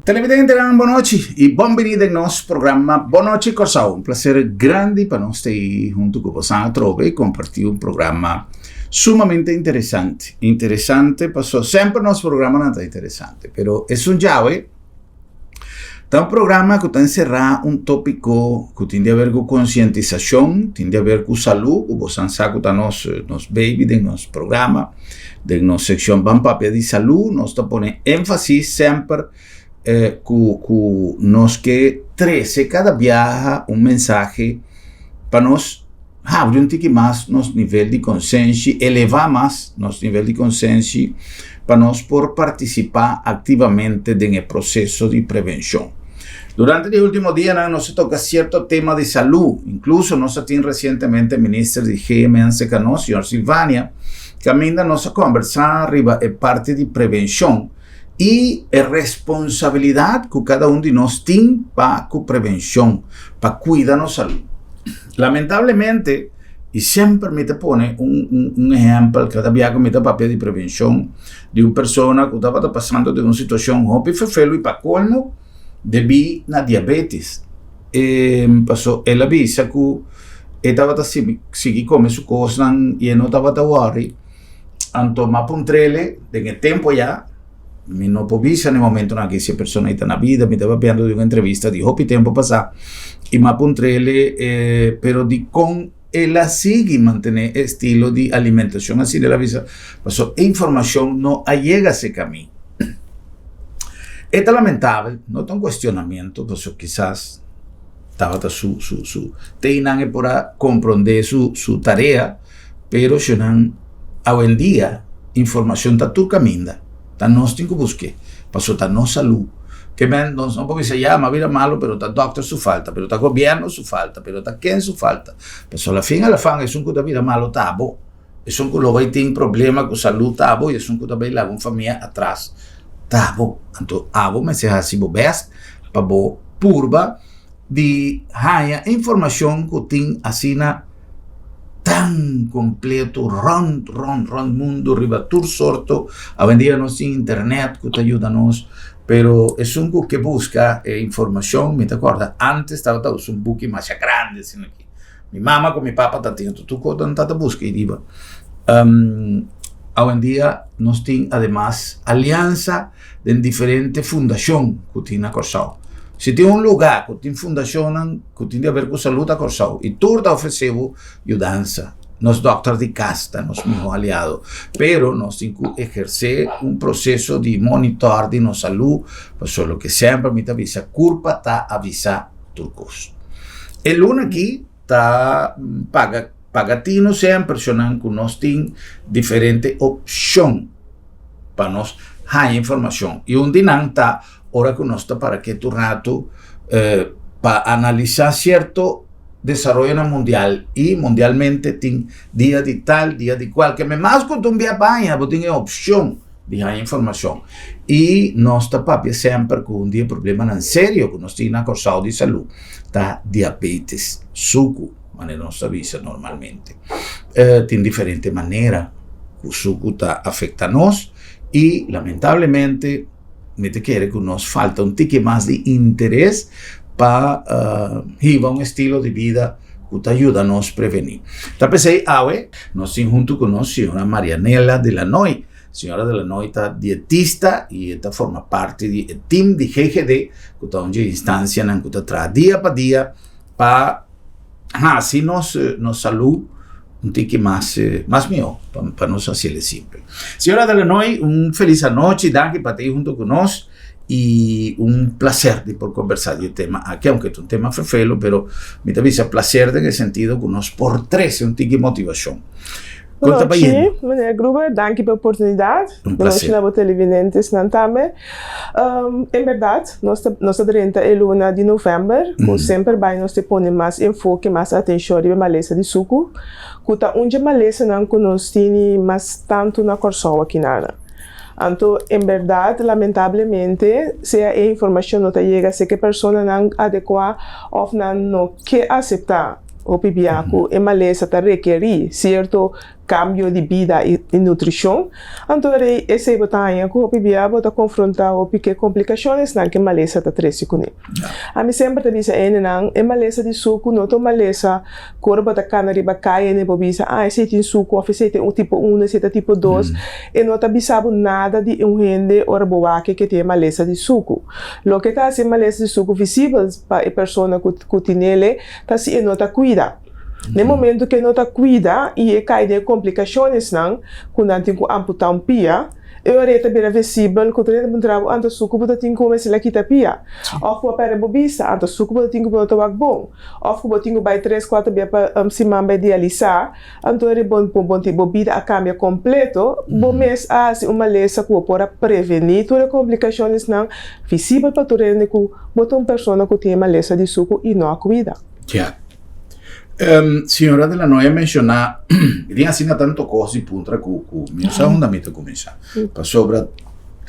Televidentenan bon nochi y bon bini den nos programa Bon Nochi Kòrsou. Un placer grandi pa nos ta ei huntu ku bosan atrobe y comparti un programa sumamente interesante. Interesante paso semper nos programanan ta interesante, pero esun djawe ta un programa ku ta enserá un tópiko ku tin di haber ku konsientisashon, tin di haber ku salú, ku bosan sa ku ta nos nos baby den nos programa. Den nos sekshon Ban Papia di Salú nos ta pone énfasis semper ku ku nos ke trese kada biaha un mensahe pa nos habri un tiki mas nos nivel di konsenshi, elevá mas nos nivel di konsenshi pa nos por partisipá aktivamente den e proseso di prevenshon. Durante di último dianan nos a toka sierto tema di salú, inkluso nos a tin resientemente minister di GMN serka nos, señor Silvania, Kaminda nos a kòmbersá riba e parti di prevenshon i e responsabilidat ku kada un di nos tin pa ku prevenshon, pa kuida nos salú. Lamentablemente, i semper mi ta pone un un ehèmpel kada bia ku mi ta papia di prevenshon, di un persona ku tabata pasando den un situashon hopi fefelu i pa kolmo debí na diabetes. E paso el a bisa ku e tabata sigui kome su kosnan i e no tabata wòri. Anto m'a puntr'el den e tempu ya, mi no por bisa na e momentonan aki si e persona ei ta na bida, mi tabata papiando di un entrevista di hopi tempu pasá i m'a puntr'el pero dikon el a sigui mantené e estilo di alimentashon asina? El a bisa pasobra e informashon no a yega serka mi. E ta lamentabel, no ta un kuestionamentu, pasobra kisas tabata su su su te einan e por a komprondé su su tarea, pero si nan awendia informashon ta tur kaminda, ta nos tin ku busk'é, pasobra ta nos salú. Ke men nos no por bisa ya mi a bira malu pero ta dòkter su falta, pero ta gobièrnu su falta, pero ta ken su falta, pasobra alafin alafan esun ku ta bira malu ta abo. Esun ku lo bai tin problema ku salú ta abo i esun ku ta bai laga un famia atras ta abo. Anto abo mester hasi bo bèst pa bo purba di haña informashon ku tin asina tan kompleto rònt rònt rònt mundu riba tur sorto. Awendia nos tin internet ku ta yuda nos, pero esun ku ke buska e informashon mi ta kòrda ántes tabata usa un buki masha grandi asina aki. Mi mama ku mi papa ta tin tur kos nan ta buska ei riba. Awendia nos tin ademas aliansa den diferente fundashon ku tin na Kòrsou. Si tin un lugá ku tin fundashonnan ku tin di haber ku salud ta Kòrsou i tur ta ofresé bo yudansa. Nos dòkter di kas ta nos mihó aliado, pero nos tin ku ehersé un proseso di monitòr di nos salú, pasobra loke semper mi ta bisa kurpa ta avisá tur kos. E luna aki ta paga paga tino semper shonnan ku nos tin diferente opshon pa nos haña informashon i un di nan ta ora ku nos ta para ketu ratu pa analisá sierto desaroyonan mundial i mundialmente tin dia di tal dia di kual ke mas ku ta un bia baña bo tin e opshon di haña informashon i nos ta papia semper ku un di e problemanan serio ku nos tin na Kòrsou di salú ta diabetes, suku manera nos ta bisa normalmente. Tin diferente manera ku suku ta afekta nos i lamentablemente mi ta kere ku nos falta un tiki mas di interes pa hiba un estilo di bida ku ta yuda nos prevení. Ta p'esei awe nos tin huntu ku nos señora Marianela de la Noy. Señora de la Noy ta dietista i e ta forma parti di e tim di GGD ku ta un dje instansianan ku ta traha dia pa dia pa hasi nos nos salú un tiki mas mas mihó pa nos hasiel simpel. Señora de la Noy un felis anochi, danki pa ta ei huntu ku nos. I un placer di por conversa di e tema aki, aunke ta un tema ferfelu, pero mi ta bisa placer den e sentido cu nos por trece un tiki motivacion. Con ta bayendo? Bon nochi, meneer Gruber, danki pa e oportunidad. Un placer. Bon nochi na bo televidentesnan tambe. En berdad, nos ta nos ta drenta e luna di november, cu semper bay nos ta pone mas enfoke, mas atencion riba e malesa di sucu, cu ta un dje malesanan cu nos tini mas tanto na Corsou akinana. Anto, en bèrdat, lamentablemente, sea e informashon no ta yega seka e personanan adekuá òf nan no ke aseptá hopi bia ku e malesa ta rekerí sierto kambio di bida i nutrishon, anto rei esei bo ta haña ku hopi bia bo ta konfrontá hopi ku e komplikashonsnan ku e malesa ta trese kuné. Ami semper ta bisa hendenan, e malesa di suku no ta un malesa ku ora bo ta kana riba kaya hende por bisa, ah esei tin suku òf esei ta un tipo uno, esei ta tipo dos. E no ta bisa bo nada di un hende ora bo wak ke tin e malesa di suku. Loke ta hasi e malesa di suku visibel pa e persona ku tinele ta si e no ta kuida. Na e momento ku e no ta kuida i e kai den e komplikashonsnan ku nan tin ku amputá un pia, e ora e ta bira visibel ku tur hende puntra bo, Anto suku bo ta tin ku mester la kita pia? Òf ku bo a pèrdè bo bista? Anto suku bo ta tin ku bo no ta wak bon? Òf ku bo tin ku bai tres kuater bia pa siman bai dialisá? Anto ora bo bo bo bida a kambia kompleto, bo mes a hasi un malesa ku bo por a prevení tur e komplikashonsnan visibel pa tur hende ku bo ta un persona ku tin e malesa di suku i no a kuida. Ya. Señora de la Noya menshoná, mi tin asina tanto kos di puntra ku ku mi no sa unda mi ta kuminsá. Pasobra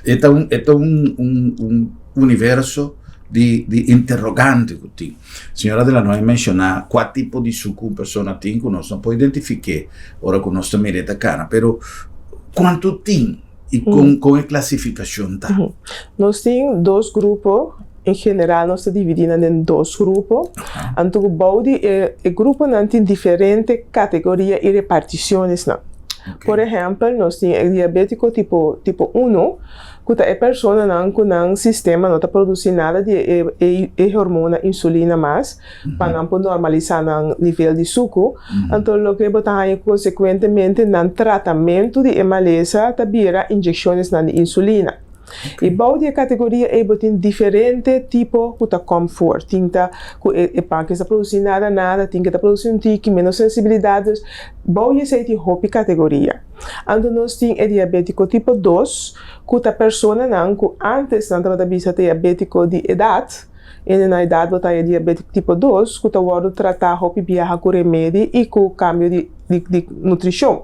e ta un e ta un un un universo di di interrogante ku tin. Señora de la Noya menshoná kua tipo di suku un persona tin ku nos no por identifiké ora ku nos ta mira e ta kana, pero kuantu tin i kon kon e klasifikashon ta? Nos tin dos grupo. En general nos ta dividí nan den dos grupo. Anto ku bou di e e gruponan tin diferente kategoria i repartisionesnan. Por ehèmpel, nos tin e diabétiko tipo tipo uno, ku ta e personanan ku nan sistema no ta produsí nada di e e e hormona insulina mas pa nan por normalisá nan nivel di suku. Anto loke bo ta haña konsekuentemente nan tratamentu di e malesa ta bira inyekshonsnan di insulina. I bou di e kategoria ei bo tin diferente tipo ku ta kòm for. Tin ta ku e e pankreas ta produsí nada nada, tin ke ta produsí un tiki, ménos sensibilidat. Dus bou di esei tin hopi kategoria. Anto nos tin e diabétiko tipo dos, ku ta personanan ku ántes nan tabata bisa ta diabétiko di edat, i na edat bo ta e diabétiko tipo dos ku ta wòrdu tratá hopi biaha ku remedi i ku kambio di di nutrishon.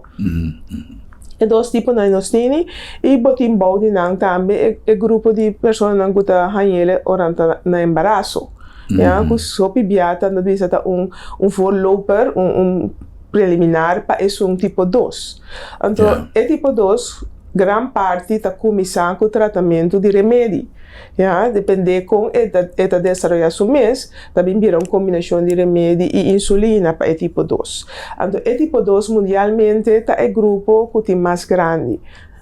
E dos tiponan nos tini i bo tin bou di nan tambe e e grupo di personanan ku ta hañ'el ora nan ta na embaraso. Ya, ku hopi bia ta no bisa ta un un voorloper, un un preliminar pa esun tipo dos. Anto e tipo dos gran parti ta kuminsá ku tratamentu di remedi. Ya, depende kon e ta e ta desaroyá su mes, ta bin bira un kombinashon di remedi i insulina pa e tipo dos. Anto e tipo dos mundialmente ta e grupo ku tin mas grandi.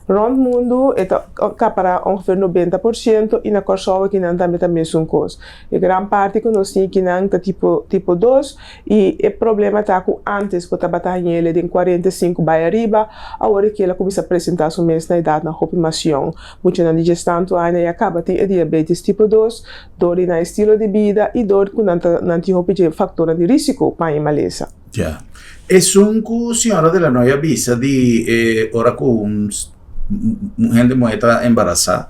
Rònt mundu e ta akapará ongeveer 90% i na Kòrsou akinan tambe ta mesun kos. E gran parti ku nos tin akinan ta tipo tipo dos i e problema ta ku ántes bo tabata hañ'el den 45 bai ariba, awor aki el a kuminsá presentá su mes na edatnan hopi mas yòn. Muchanan di djestantu aña ya kaba tin e diabetes tipo dos dor di nan estilo di bida i dor ku nan ta nan tin hopi dje faktornan di risiko pa e malesa. Ya. Esun ku señora de la Noy a bisa di e ora ku un un hende muhé ta embarasá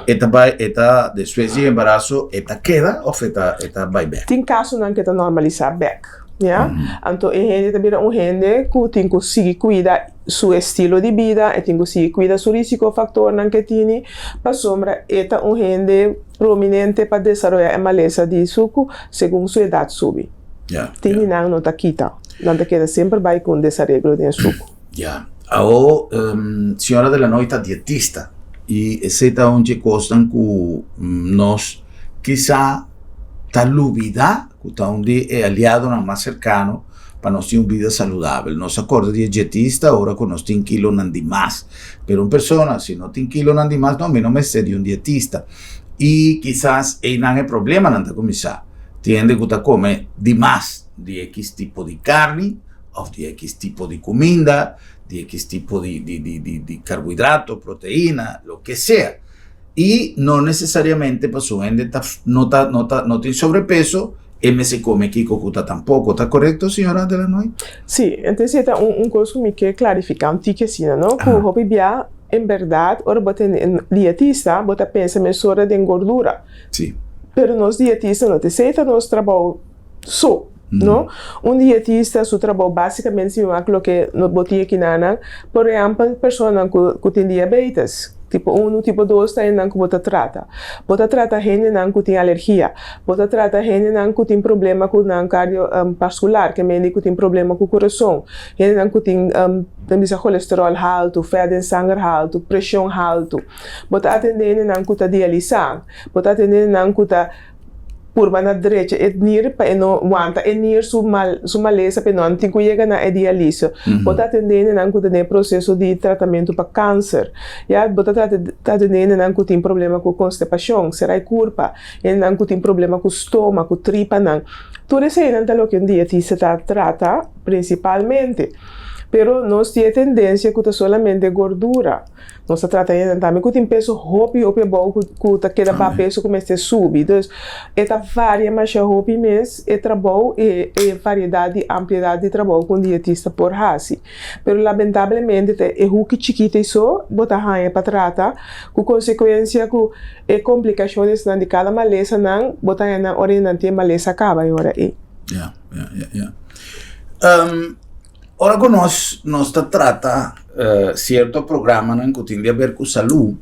e ta bai e ta despues di embaraso e ta keda òf e ta e ta bai bèk? Tin kasonan ku e ta normalisá bèk, ya. Anto e hende ta bira un hende ku tin ku sigui kuida su estilo di bida, e tin ku sigui kuida su risiko faktornan ku e tini pasobra e ta un hende prominente pa desaroyá e malesa di suku segun su edat subi. Tin di nan no ta kita, nan ta keda semper bai ku un desareglo den e suku. Ya. Awo señora de la Noy ta dietista i esei ta un dje kosnan ku nos kisa ta lubida ku ta un di e aliadonan mas serkano pa nos tin un bida saludabel. Nos a korda di e dietista ora ku nos tin kilonan di mas. Pero un persona si no tin kilonan di mas, no, mi no mester di un dietista. I kisas einan e problemanan ta kuminsá. Tin hende ku ta kome di mas di ekis tipo di karni òf di ekis tipo di kuminda, di ekis tipo di di di di di karbohidrato, proteina, loke sea. I no nesesariamente pasobra un hende ta no ta no ta no tin sobrepeso e mester kome kiko ku ta tampoko. Ta korekto señora Delanoy? Sí, entonces e ta un un kos ku mi ke klarifiká un tiki asina no, ku hopi bia en bèrdat ora bo tende un dietista bo ta pensa mesora den gordura. Sí. Pero nos dietista no ta esei ta nos trabou so, no. Un dietista su trabou básikamente si mi wak loke bo tin aki nan, por ehèmpel personanan ku tin diabetes. Tipo unu, tipo dos ta hendenan ku bo ta trata. Bo ta trata hendenan ku tin alergia. Bo ta trata hendenan ku tin problema ku nan kardiovaskular, ke mende ku tin problema ku kurason. Hendenan ku tin, nan bisa kolesteròl haltu, fèt den sanger haltu, preshon haltu. Bo ta atendé hendenan ku ta dialisá. Bo ta atendé hendenan ku ta purba na drecha e nir pa e no wanta e nir su mal su malesa pa e no tin ku yega na e dialiso. Bo ta atendé hendenan ku ta den e proseso di tratamentu pa kanser. Ya, bo ta ta atendé hendenan ku tin problema ku konstipashon, serai kurpa, hendenan ku tin problema ku stoma, ku tripanan. Tur eseinan ta loke un dietista ta trata prinsipalmente. Pero nos tin e tendensia ku ta solamente gordura. Nos ta trata hende tambe ku tin peso hopi hopi abou ku ku ta keda baha peso ku mester subi. Dus e ta varia masha hopi mes e trabou e e variedat di ampliedat di trabou ku un dietista por hasi. Pero lamentablemente ta e huki chikito eiso bo ta haña pa trata ku konsekuensia ku e komplikashonesnan di kada malesanan bo ta haña nan ora nan tin e malesa kaba e ora ei. Ya, ya, ya, ya. Ora ku nos nos ta trata sierto programanan ku tin di haber ku salú,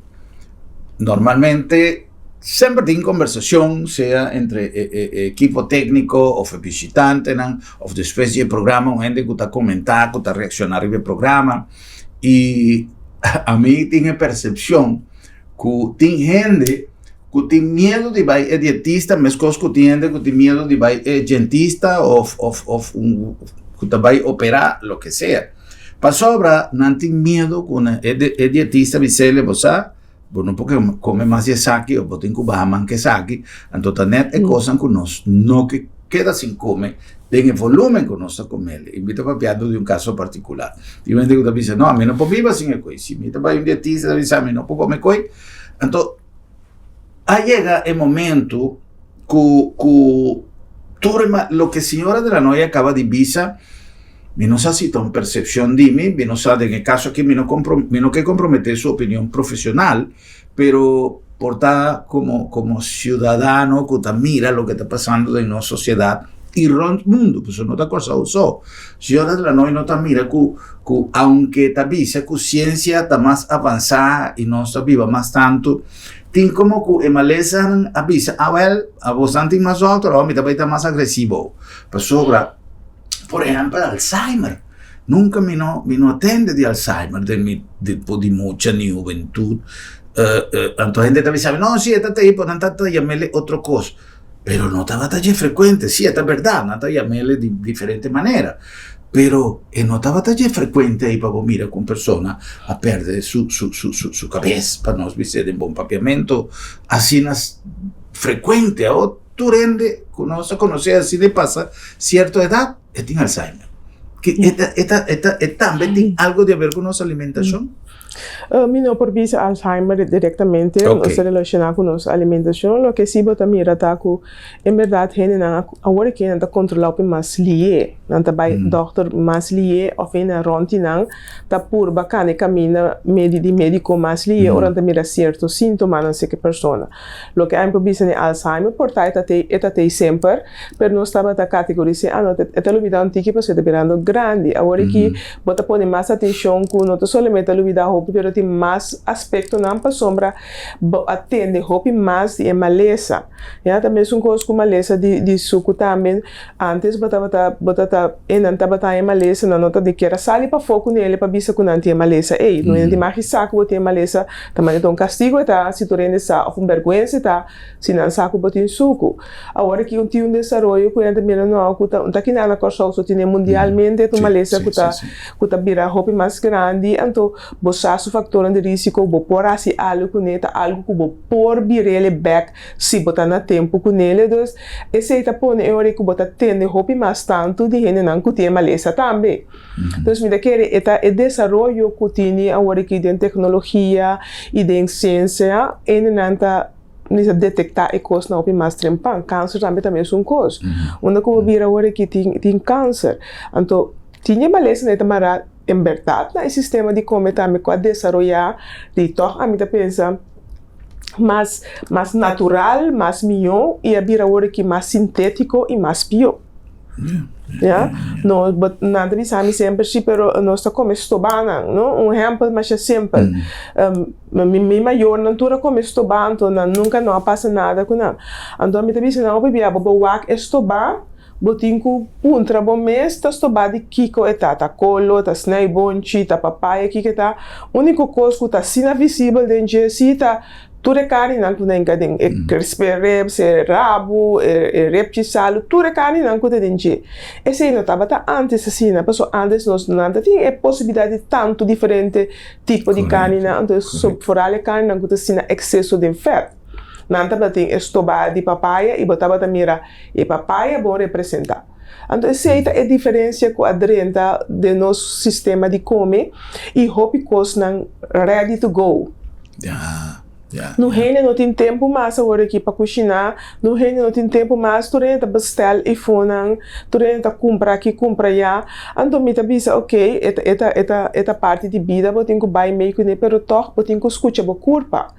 normalmente semper tin kombersashon sea entre e e e ekipo tékniko òf e bishitantenan òf despues di e programa un hende ku ta komentá ku ta reakshoná riba e programa i ami tin e persepshon ku tin hende ku tin miedu di bai e dietista meskos ku tin hende ku tin miedu di bai e djentista òf òf òf un ku ta bai operá loke sea. Pasobra nan tin miedu ku nan e e dietista bis'el bo sa bo no por kome mas di esaki òf bo tin ku baha mas ku esaki anto ta nèt e kosnan ku nos no ke keda sin kome den e volumen ku nos ta kome. I mi ta papiando di un kaso partikular. Tin hende ku ta bisa no ami no por biba sin e koi si mi ta bai un dietista ta bisa mi no por kome koi anto A yega e momento ku ku tur e loke señora de la Noya a kaba di bisa, mi no sa si ta un persepshon di mi, mi no sa den e kaso aki mi no mi no ke komprometé su opinion profeshonal, pero por ta komo komo siudadano ku ta mira loke ta pasando den nos sosiedat i rònt mundu, pasobra no ta Kòrsou so. Señora de la Noya no ta mira ku ku aunke ta bisa ku siensia ta mas avansá i nos ta biba mas tantu, tin komo ku e malesanan a bisa, awèl, abosan tin mas dòkter, awor mi ta bai ta mas agresivo. Pasobra, por ehèmpel, Alzheimer, nunka mi no mi no a tende di Alzheimer den mi tempu di mucha ni hubentut. Anto hende ta bisa mi, no, si e ta tei, pero nan ta yam'el otro kos. Pero no tabata dje frekuente, sí, e ta bèrdat, nan ta yam'el di diferente manera, pero e no tabata dje frekuente ei pa bo mira ku un persona a pèrdè su su su su su kabes, pa nos bis'é den bon papiamentu, asina frekuente. Awor tur hende ku nos a konosé asina e pasa sierto edat e tin Alzheimer. Ke e ta e ta e ta e tambe tin algu di haber ku nos alimentashon? Mi no por bisa Alzheimer directamente no ta relaciona cu nos alimentacion. Loke si bo ta mira ta cu en berdad hendenan awor aki nan ta controla hopi mas lié. Nan ta bay dokter mas lié of hendenan rond di nan ta purba cana e caminda medi di medico mas lié ora nan ta mira cierto sintomanan cerca e persona. Loke ami por bisa di Alzheimer por ta e ta tey semper pero nos tabata categorisa ah no e ta lubida un tiki pasobra e ta birando grandi. Awor aki Bo ta pone mas atenshon ku no ta solamente a lubidá hopi pero tin mas aspektonan pasobra bo a tende hopi mas di e malesa. Ya ta mesun kos ku malesa di di suku tambe. Antes bo tabata bo ta ta e nan tabata e malesa nan no ta di kier a sali pafó ku nele pa bisa ku nan tin e malesa ei. No hende tin sa ku bo tin e malesa ta manera ta un kastigu e ta si tur hende sa òf un bèrgwensa e ta si nan sa ku bo tin suku. Awor aki un tin un desaroyo ku hende mira no ku ta ta kina na Kòrsou so tene mundialmente ta un malesa ku ta ku ta bira hopi mas grandi anto bo sa su faktornan di risiko bo por hasi algu kuné ta algu ku bo por bir'el bèk si bo ta na tempu kunel dus esei ta pone e ora ku bo ta tende hopi mas tantu di hendenan ku tin e malesa tambe. Dus mi ta kere e ta e desaroyo ku tini awor aki den teknologia i den siensia hendenan ta Mi ta detektá e kosnan hopi mas trempan. Kanser tambe ta mesun kos. Unda ku bo bira awor aki tin tin kanser. Anto tin e malesanan e ta mará en bèrdat na e sistema di kome tambe ku a desaroyá di tòg ami ta pensa mas mas natural, mas mihó i a bira awor aki mas sintétiko i mas pió. Ya? No, but nan ta bisa mi semper si, pero nos ta come stobanan, no? Un ehempel masha simpel. Mi mayornan tur a come stoba, anto nan nunca no a pasa nada cu nan. Anto mi ta bisa nan hopi bia, bo por wak e stoba, bo tin cu puntra bo mes ta stoba di kico e ta, ta colo, ta snijbonchi, ta papaya, kico e ta. Unico cos cu ta asina visibel den dje si ta Tur e karninan ku ta hinka den e spare ribs, e rabu, e ribchi salu, tur e karninan ku ta den dje. Esei no tabata ántes asina, pasobra ántes nos no ta tin e posibilidat di tantu diferente tipo di karninan, anto foral e karninan ku ta asina ekseso den fèt. Nan tabata tin e stobá di papaya i bo tabata mira e papaya bon representá. Anto esei ta e diferensia ku a drenta den nos sistema di kome i hopi kosnan ready to go. No hende no tin tempu mas awor aki pa kushiná, no hende no tin tempu mas, tur hende ta bestel eifonan, tur hende ta kumpra aki kumpra ayá. Anto mi ta bisa ok, e ta e ta e ta e ta parti di bida, bo tin ku bai mei kuné, pero tòg bo tin ku skucha bo kurpa.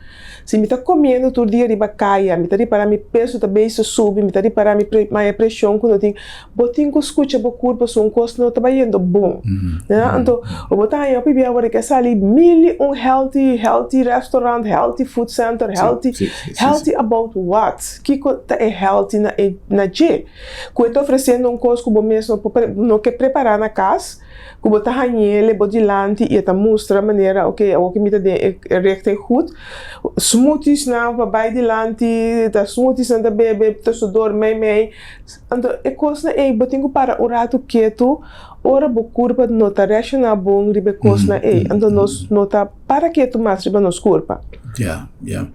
Si mi ta komiendo tur dia riba kaya, mi ta ripará mi peso ta bezig subi, mi ta ripará mi maya preshon ku no tin, bo tin ku skucha bo kurpo si un kos no ta bayendo bon. Ya, anto bo ta haña hopi bia awor ke sali mil i un healthy, healthy restaurant, healthy food center, healthy, healthy about what? Kiko ta e healthy na e na dje? Ku e ta ofresiendo un kos ku bo mes no por no ke prepará na kas, ku bo ta hañ'el bo dilanti i e ta mustra manera ok awor ku mi ta den e richting goed. Smoothiesnan pa bai dilanti, ta smoothiesnan ta bebe, ta sudor mei mei. Anto e kosnan ei bo tin ku para un ratu ketu ora bo kurpa no ta reakshoná bon riba e kosnan ei. Anto nos no ta para ketu mas riba nos kurpa. Ya, ya.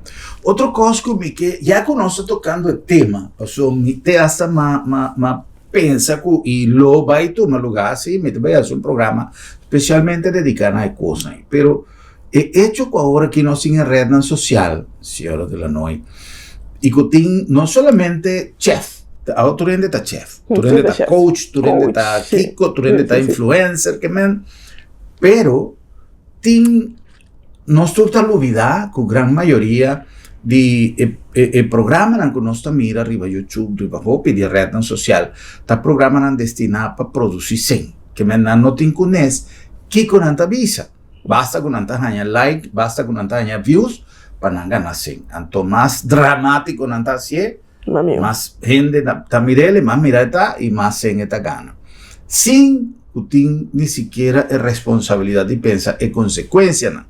Otro kos ku mi ke, ya ku nos ta tokando e tema, pasobra mi te asta ma ma ma pensa ku i lo bai tuma lugá si mi ta bai hasi un programa spesialmente dediká na e kosnan ei. Pero e echo ku awor aki nos tin e rednan sosial, señora de la Noy, i ku tin no solamente chef, awor tur hende ta chef, tur hende ta coach, tur hende ta kiko, tur hende ta influencer, ke men, pero tin Nos tur ta lubidá ku gran mayoria di e e programanan ku nos ta mira riba YouTube, riba hopi di e retnan sosial, ta programanan destiná pa produsí sen. Ke men nan no tin kunes kiko nan ta bisa. Basta ku nan ta haña like, basta ku nan ta haña views pa nan gana sen. Anto mas dramátiko nan ta hasié, Mas hende ta mir'el, mas mira e ta i mas sen e ta gana. Sin ku tin ni sikiera e responsabilidat di pensa e konsekuensianan.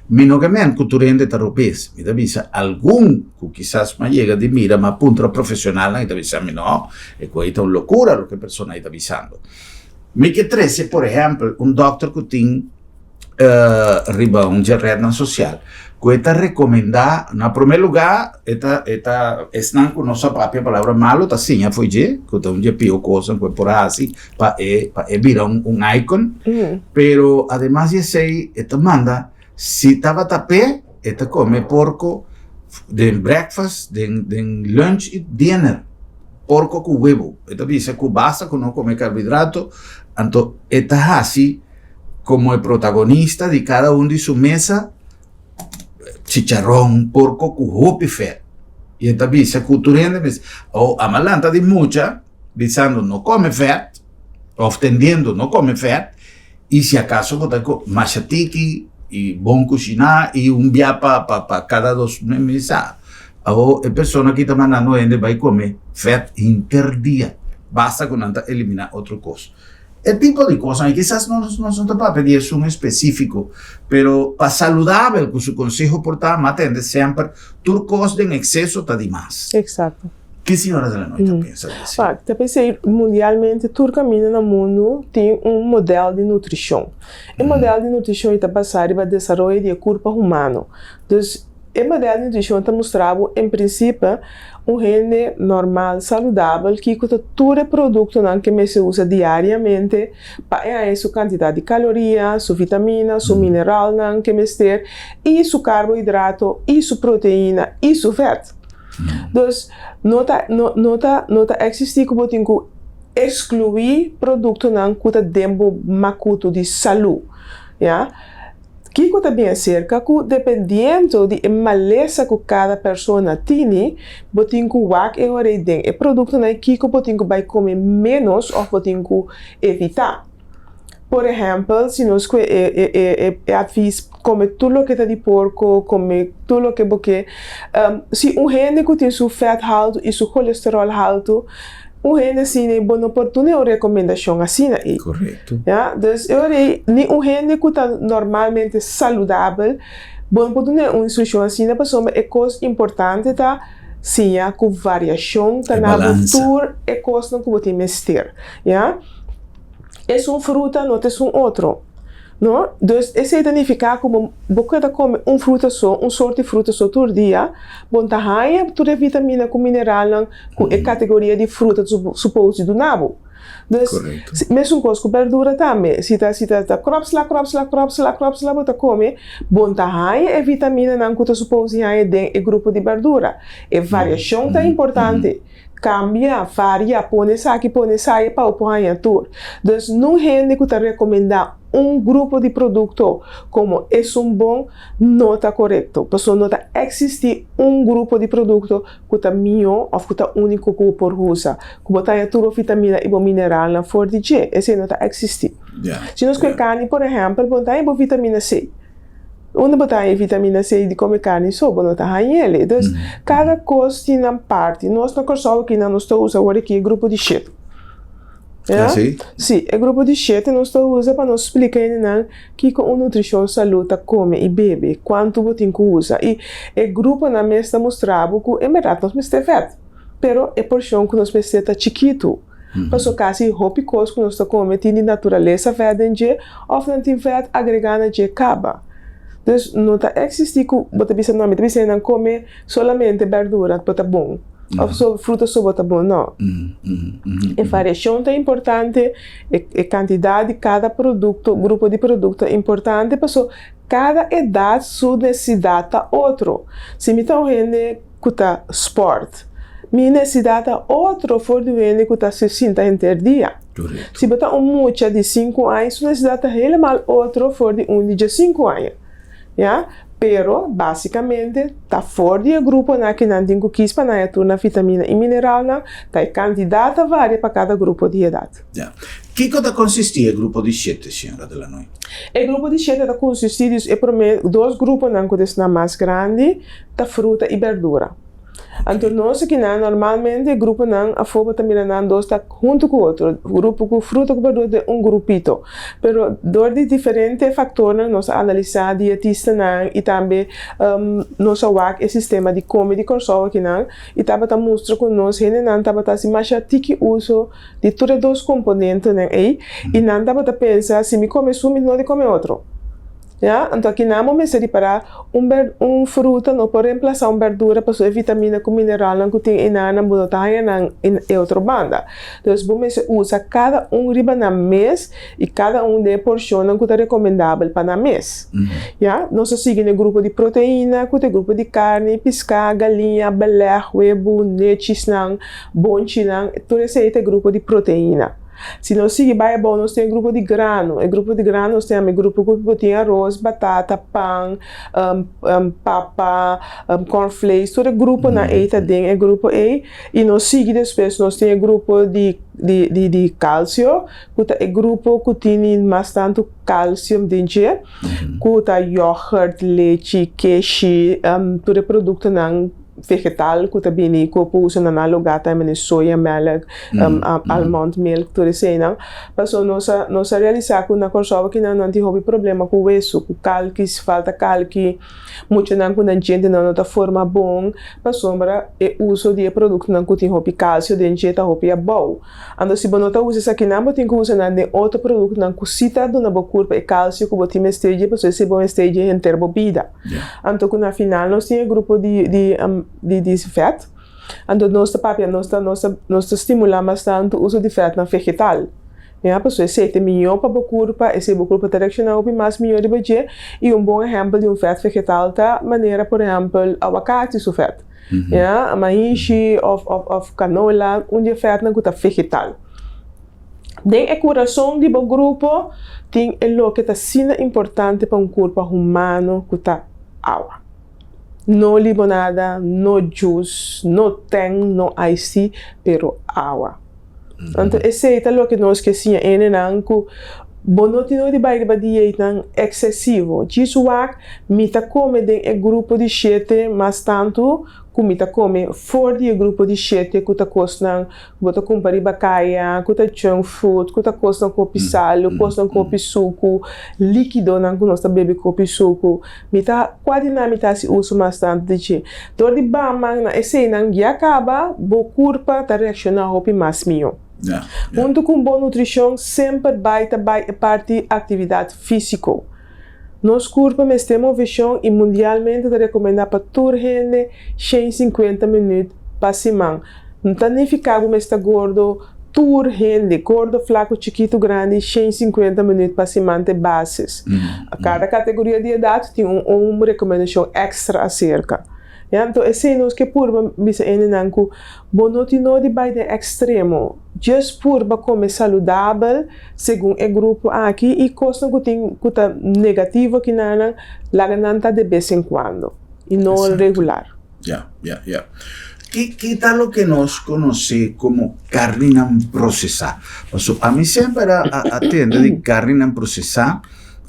Mi no ke men ku tur hende ta robes. Mi ta bisa algun ku kisas mi a yega di mira, mi a puntra profesionalnan i ta bisa mi no, e ku ei ta un lokura loke e persona ei ta bisando. Mi ke trese por ehèmpel un dòkter ku tin. riba un dje rednan sosial ku e ta rekomendá na promé lugá e ta e ta esnan ku no sa papia palabra malu ta siña for dje ku ta un dje pió kosnan ku e por hasi pa e pa e bira un un icon pero ademas di esei e ta manda si tabata p'e e ta kome porko den breakfast den den lunch i dinner porko ku webu e ta bisa ku basta ku no kome karbohidrato anto e ta hasi Como e protagonista di cada un di su mesa, chicharron, porco cu hopi vet. Y e ta bisa cu tur hende mes, oh, ama lanta di mucha, bisando no come vet, of tendiendo no come vet, y si acaso bo ta masha tiki y bon cushiná y un bia pa pa pa cada dos mes, sa. Awo e persona aki ta mandando hende bay come vet henter dia, basta cu nan ta elimina otro cos. E tipo di kosnan, i kisas nos no ta papia di esun espesífiko, pero pa saludabel ku su konseho por ta, m'a tende semper, tur kos den ekseso ta dimas. Eksakto. Ki señora de la Noy ta pensa di esei? Wak, ta p'esei mundialmente tur kaminda na mundu tin un modèl di nutrishon. E modèl di nutrishon ei ta basá riba desaroyo di e kurpa humano. Dus, E model di nutrishon ta mustra bo en prinsipe un hende normal saludabel kiko ta tur e produktonan ke mester usa diariamente pa e haña su kantidat di kaloria, su vitamina, su mineralnan ke mester i su karbohidrato i su proteina i su vèt. Dus no ta no ta no ta eksistí ku bo tin ku ekskluí produktonan ku ta den bo makutu di salú, ya. Kiko ta bin aserka ku dependiendo di e malesa ku kada persona tini, bo tin ku wak e ora ei den e produktonan ei kiko bo tin ku bai kome ménos òf bo tin ku evitá. Por ehèmpel, si nos kue e advis kome tur loke ta di porko, kome tur loke bo ke, si un hende ku tin su fèt haltu i su kolesteròl haltu, Un hende asina ei bo no por duna un rekomendashon asina ei. Korekto. Ya, dus e ora ei ni un hende ku ta normalmente saludabel bo no por duna un instrukshon asina pasobra e kos importante ta siña ku variashon ta E na bo balansa. tur e kosnan ku bo tin mester. Ya, esun fruta no ta esun otro. No? Dus esei ta nifiká ku bo bo keda kome un fruta so, un sort di fruta so tur dia, bo no ta haña tur e vitamina ku mineralnan ku e kategoria di fruta ta supos di duna bo. Dus, Korekto. mesun kos ku bèrdura tambe. Si ta si ta ta kròpsla, kròpsla, kròpsla, kròpsla bo ta kome, bo no ta haña e vitaminanan ku ta supos di haña den e grupo di bèrdura. E variashon ta importante. Kambia, varia, pone esaki, pone esaya pa bo por haña tur. Dus nun hende ku ta rekomendá un grupo di produkto komo esun bon no ta korekto, pasobra no ta eksistí un grupo di produkto ku ta mihó òf ku ta úniko ku bo por usa, ku bo ta haña tur bo vitamina i bo mineralnan for di dje. Esei no ta eksistí. Si nos kue karni por ehèmpel, bo no ta haña bo vitamina C. Unda bo ta haña e vitamina C di come carni so, bo no ta haña el. Dus, cada cos tin nan parti. Nos na Kòrsou aki nan nos ta usa awor aki e grupo di shete. Ah, si? Si, e grupo di shete nos ta usa pa nos splika hendenan kiko un nutrishon salú ta come i bebe, kuantu bo tin ku usa. I e gruponan mes ta mustra bo ku en bèrdat nos mester vèt, pero e porshon ku nos mester ta chikitu. Paso kasi hopi kos ku nos ta kome tin di naturalesa vèt den dje òf nan tin vèt agregá na dje kaba. Dus no ta eksistí ku bo ta bisa no mi ta bisa nan kome solamente bèrdura bo ta bon òf so fruta so bo ta bon no. E variashon ta importante, e kantidat di kada produkto, grupo di produkto ta importante paso kada edat su nesesidat ta otro. Si mi ta un hende. ku ta spòrt. Mi nesesidat ta otro for di un hende ku ta sinta henter dia. Si bo ta un mucha di sinku aña, su nesesidat ta helemal otro for di un di diesinku aña. Ya? Pero, basikamente, ta for di e gruponan ki nan tin ku kis pa nan e tur nan vitamina i mineralnan, ta e kantidat ta varia pa kada grupo di edat. Ya. Kiko ta konsistí e grupo di shete, señora De Lanoy? E grupo di shete ta konsistí di e promé dos gruponan ku ta esnan mas grandi, ta fruta i berdura. Anto nos akinan normalmente e gruponan afó bo ta mira nan dos ta huntu ku otro, grupo ku fruta ku berdura den un grupito. Pero dor di diferente faktornan nos a analisá, dietistanan i tambe nos a wak e sistema di kome di Kòrsou akinan i tabata mustra ku nos hendenan tabata hasi masha tiki uso di tur e dos komponentenan ei i nan tabata pensa si mi kome esun mi no di kome otro. Ya, anto akinan bo mester ripará un ber un fruta no por remplasá un berdura pasobra e vitamina ku mineralnan ku tin einan bo no ta haña nan e otro banda. Dus bo mester usa kada un riba nan mes i kada un den e porshonnan ku ta rekomendabel pa nan mes. Ya, nos ta sigui na e grupo di proteina ku ta e grupo di karni, piská, galiña, belèg, webu, nechisnan, bonchinan, tur esei ta e grupo di proteina. Si nos sigui bai abou nos tin e grupo di grano. E grupo di grano nos tin e grupo ku bo tin aros, batata, pan, papa, cornflakes, tur e gruponan ei ta den e grupo ei. I nos sigui despues nos tin e grupo di di kalsio ku ta e grupo ku tini mas tantu kalsium den dje, ku ta yoghurt, lechi, keshi, tur e produktonan. Vegetal ku ta bini ku por usa na nan lugá ta mene soya melk, almond milk, tur eseinan. Pasobra nos a nos a realisá ku na Kòrsou akinan nan tin hopi problema ku wesu, ku kalki, falta kalki, muchanan ku nan djentenan no ta forma bon pasobra e uso di e produktonan ku tin hopi kalsio den dje ta hopi abou. Anto si bo no ta usa esakinan bo tin ku usa nan den otro produktonan ku si ta duna bo kurpa e kalsio ku bo tin mester dje pasobra esei bo mester dje henter bo bida. Anto ku na final nos tin e grupo di di di di vèt. Anto nos ta papia nos ta nos ta nos ta stimulá mas tantu uso di vètnan vegetal. Ya, pasobra esei ta mihó pa bo kurpa, esei bo kurpa ta reakshoná hopi mas mihó riba dje. I un bon ehèmpel di un vèt vegetal ta manera por ehèmpel awakati su vèt. Ya, maishi òf òf òf kanola, un di e vètnan ku ta vegetal. Den e kurason di bo grupo tin e loke ta asina importante pa un kurpa humano ku ta awa. No limonada, no juice, no ten, no iced tea, pero awa. Anto esei ta loke nos ke siña hendenan ku bo no tin di bai riba dietnan eksesivo. Djis wak mi ta kome den e grupo di shete mas tantu ku mi ta kome for di e grupo di shete ku ta kosnan ku bo ta kumpra riba kaya, ku ta junk food, ku ta kosnan ku hopi salu, kosnan ku hopi suku, likidonan ku nos ta bebe ku hopi suku. Mi ta kua di nan mi ta hasi uso mas tantu di dje. Dor di baman na eseinan ya kaba, bo kurpa ta reakshoná hopi mas mihó. Huntu ku un bon nutrishon semper bai ta bai e parti aktividat físiko. Nos kurpa mester moveshon i mundialmente ta rekomendá pa tur hende 150 minüt pa siman. No ta nifiká ku mester gordo tur hende, gordo, flaku, chikitu, grandi, 150 minüt pa siman ta e basis. Kada kategoria di edat tin un un rekomendashon èkstra aserka. Ya, anto esei nos ke purba bisa hendenan ku bo no tin no di bai den ekstremo. Just purba kome saludabel segun e grupo aki i kosnan ku tin ku ta negativo kinanan laga nan ta de bes en kuando i no regular. Ya, ya, ya. Ki, ki ta loke nos konosé komo karninan prosesá? Paso ami semper a, a, a tende di karninan prosesá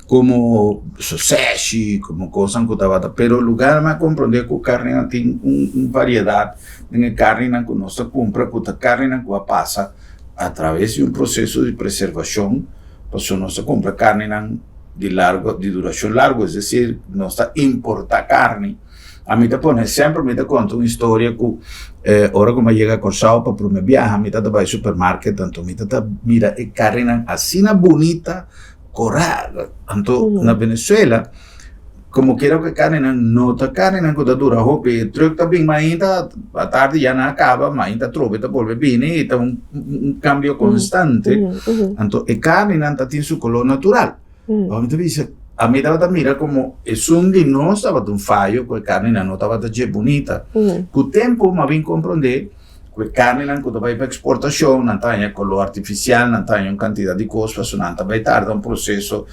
komo soseshi, komo kosnan ku tabata, pero lugar mi a komprondé ku karninan tin un, un variedat den e karninan ku nos ta kumpra ku ta karninan ku a pasa a traves di un proseso di preservashon, paso nos ta kumpra karninan di largo, di durashon largo, es desir nos ta importá karni. Ami ta pone semper mi ta konta un historia ku ora ku mi a yega Kòrsou pa promé biaha mi ta bai supermarket anto mi ta mira e karninan asina bunita korá anto na Venezuela komo kiera ku e karninan no ta karninan ku ta dura hopi e trùk ta bin mainta atardi ya nan a kaba mainta atrobe ta bolbe bini i ta un kambio konstante anto e karninan ta tin su koló natural. Ami ta bisa, ami tabata mira como esun di nos tabata un fayo cu e carninan no tabata dje bunita. Cu tempo mi a bin comprende cu e carninan cu ta bay pa exportacion nan ta haña color artificial, nan ta haña un cantidad di cos pasobra nan ta bay tarda un proceso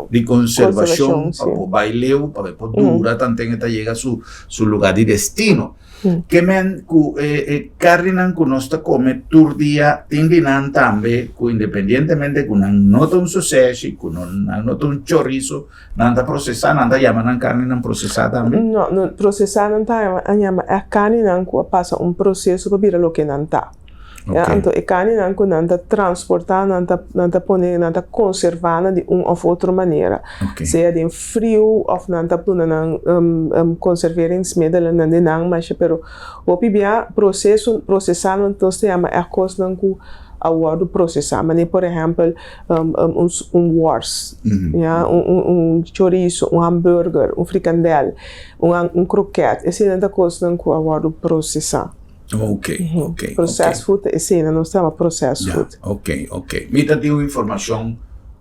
di conservacion pa por bay leu, pa por dura tanten e ta yega su lugar di destino. Ke men ku e e karninan ku nos ta kome tur dia tin di nan tambe ku independientemente ku nan no ta un soseshi, ku no nan no ta un chorizo, nan ta prosesá, nan ta yama nan karninan prosesá tambe? No, no prosesá nan ta yama, a yama e karninan ku a pasa un proseso pa bira loke nan ta. Ya, anto e karninan ku nan ta transportá, nan ta nan ta pone, nan ta konservá nan di un òf otro manera. Sea den friu òf nan ta duna nan konserveringsmiddelen den nan masha, pero hopi bia proseso, prosesá nan nos ta yama e kosnan ku a wòrdu prosesá. Manera por ehèmpel un un wòrs, ya, un un un chorizo, un hamburger, un frikandèl, un un krokèt, eseinan ta kosnan ku a wòrdu prosesá. Ok, ok. Processed food ta esena, nos ta yama processed food. Ok, ok. Mi ta tin un informacion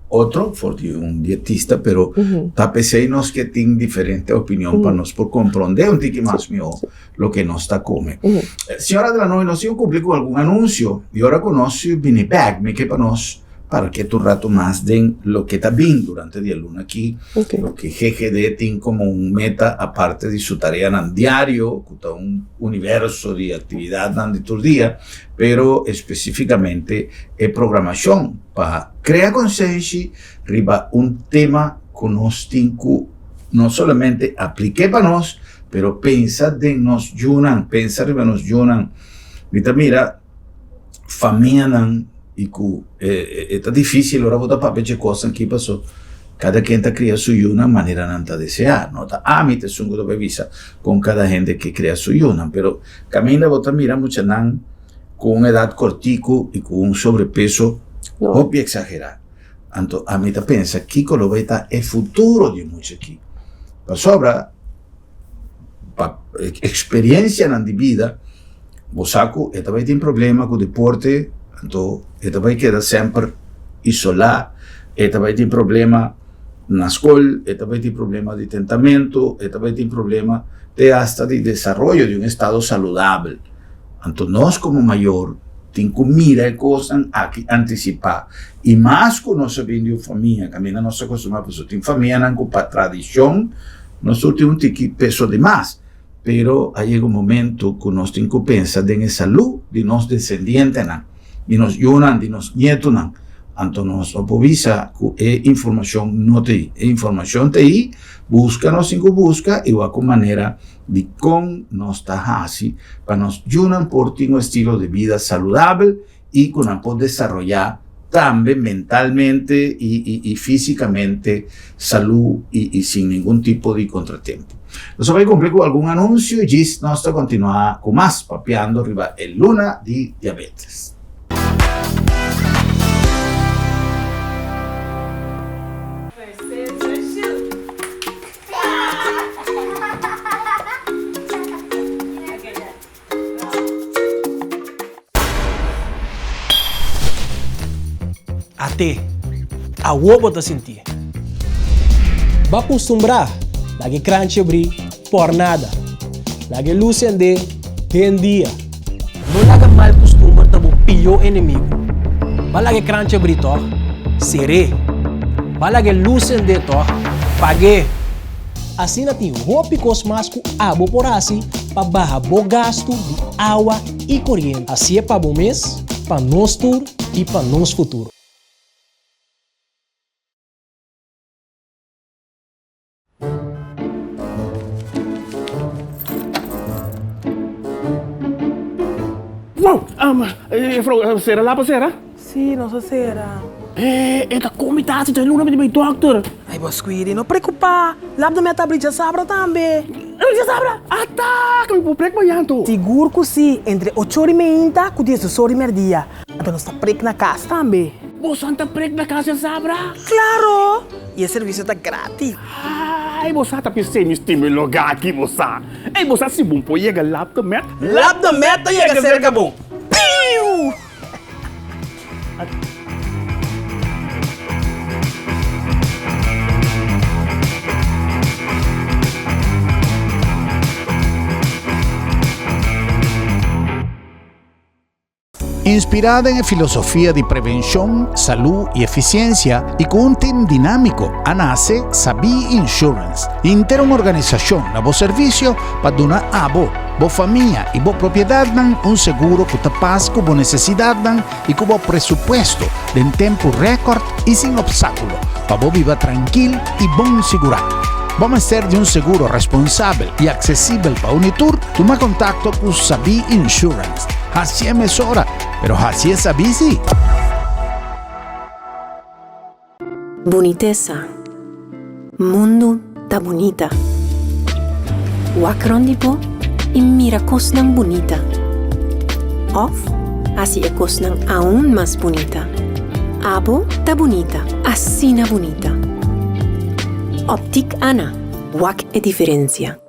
otro for di un dietista, pero ta pesey nos ke tin diferente opinion pa nos por compronde un tiki mas miho loke nos ta come. Señora de la Noy, nos tin cu cumpli cu algun anuncio y ora cu nos bini bek mi ke pa nos parke tur rato mas den loke ta bin durante di e luna aki, loke GGD tin como un meta aparte di su tareanan diario, cu ta un universo di actividadnan di tur dia, pero especificamente e programacion pa crea consenshi riba un tema cu nos tin cu no solamente aplique pa nos, pero pensa den nos yunan, pensa riba nos yunan. Mi ta mira famianan y cu e ta dificil ora bo ta papia dje cosnan aki paso cada ken ta cria su yunan manera nan ta desea. No ta ami ta esun cu ta bay bisa con cada hende ke cria su yunan, pero caminda bo ta mira muchanan cu un edad cortico y cu un sobrepeso hopi exagera. Anto ami ta pensa kico lo bay ta e futuro di e mucha aki pasobra. Pa experiencianan di bida, bo sa cu e ta bay tin problema cu deporte, anto e ta bay keda semper isola, e ta bay tin problema na scol, e ta bay tin problema di tentamento, e ta bay tin problema te hasta di desaroyo di un estado saludabel. Anto nos como mayor. Tin ku mira e kosnan aki antisipá. I mas ku nos a bin di un famia kaminda nos a kustumbrá pasobra tin famianan ku pa tradishon nos tur tin un tiki peso di mas. Pero a yega un momento ku nos tin ku pensa den e salú di nos desendientenan, di nos yunan, di nos nietunan. Anto nos no por bisa ku e informashon no ta ei. E informashon ta ei, buska nos tin ku buska i wak un manera di kon nos ta hasi pa nos yunan por tin un estilo di bida saludabel i ku nan por desaroyá tambe mentalmente i físikamente salú i sin ningun tipo di kontratempu. Nos a bai kumpli ku algun anunsio i djis nos ta kontinuá ku mas papiando riba e luna di diabetes. At'é, awor bo ta sintié. Bo a kustumbrá laga e kranchi abrí por nada. Laga e lus sendé den dia. No laga mal kustumber ta bo pió enemigu. Bo a laga e kranchi abrí tòg? Ser'é. Bo a laga e lus sendé tòg? Pag'é. Asina tin hopi kos mas ku abo por hasi pa baha bo gastu di awa i koriente. Hasié pa bo mes, pa nos tur i pa nos futuro. Wow! Juffrouw, sera lapa sera? Sí, nos a sera. Eh, e ta komi tasi dje luna mi di bai dokter. Ai bo Squidi, no preocupa. Lap de meta abri djasabra tambe. Abri djasabra? Ata, ku mi por prek mañan to. Sigur ku si, entre ocho ora i meinta ku diesdos ora i merdia. Anto nos ta prek na kas tambe. Bosan ta prek na kas djasabra? Klaro! I e servisio ta gratis. Ai, bo sa ta p'esei mi stima e lugá aki, bo sa. Ei, bo sa si bon por yega Lap de Met? Lap de Met ta yega serka bo. Piu! Inspirá den e filosofia di prevenshon, salú i efisiensia i ku un tim dinámiko a nase Sabí Insurance, henter un organisashon na bo servisio pa duna abo, bo famia i bo propiedatnan un seguro ku ta pas ku bo nesesidatnan i ku bo presupuesto den tempu rèkòrt i sin opstákulo pa bo biba trankil i bon sigurá. Bo mester di un seguro responsabel i aksesibel pa un i tur? Tuma kontakto ku Sabí Insurance. Hacié mesora, pero hacié sabí sí. Bunitesa. Mundu ta bunita. Wak rond di bo i mira kosnan bunita. Òf hasi e kosnan aun mas bunita. Abo ta bunita, asina bunita. Optik Ana, wak e diferensia.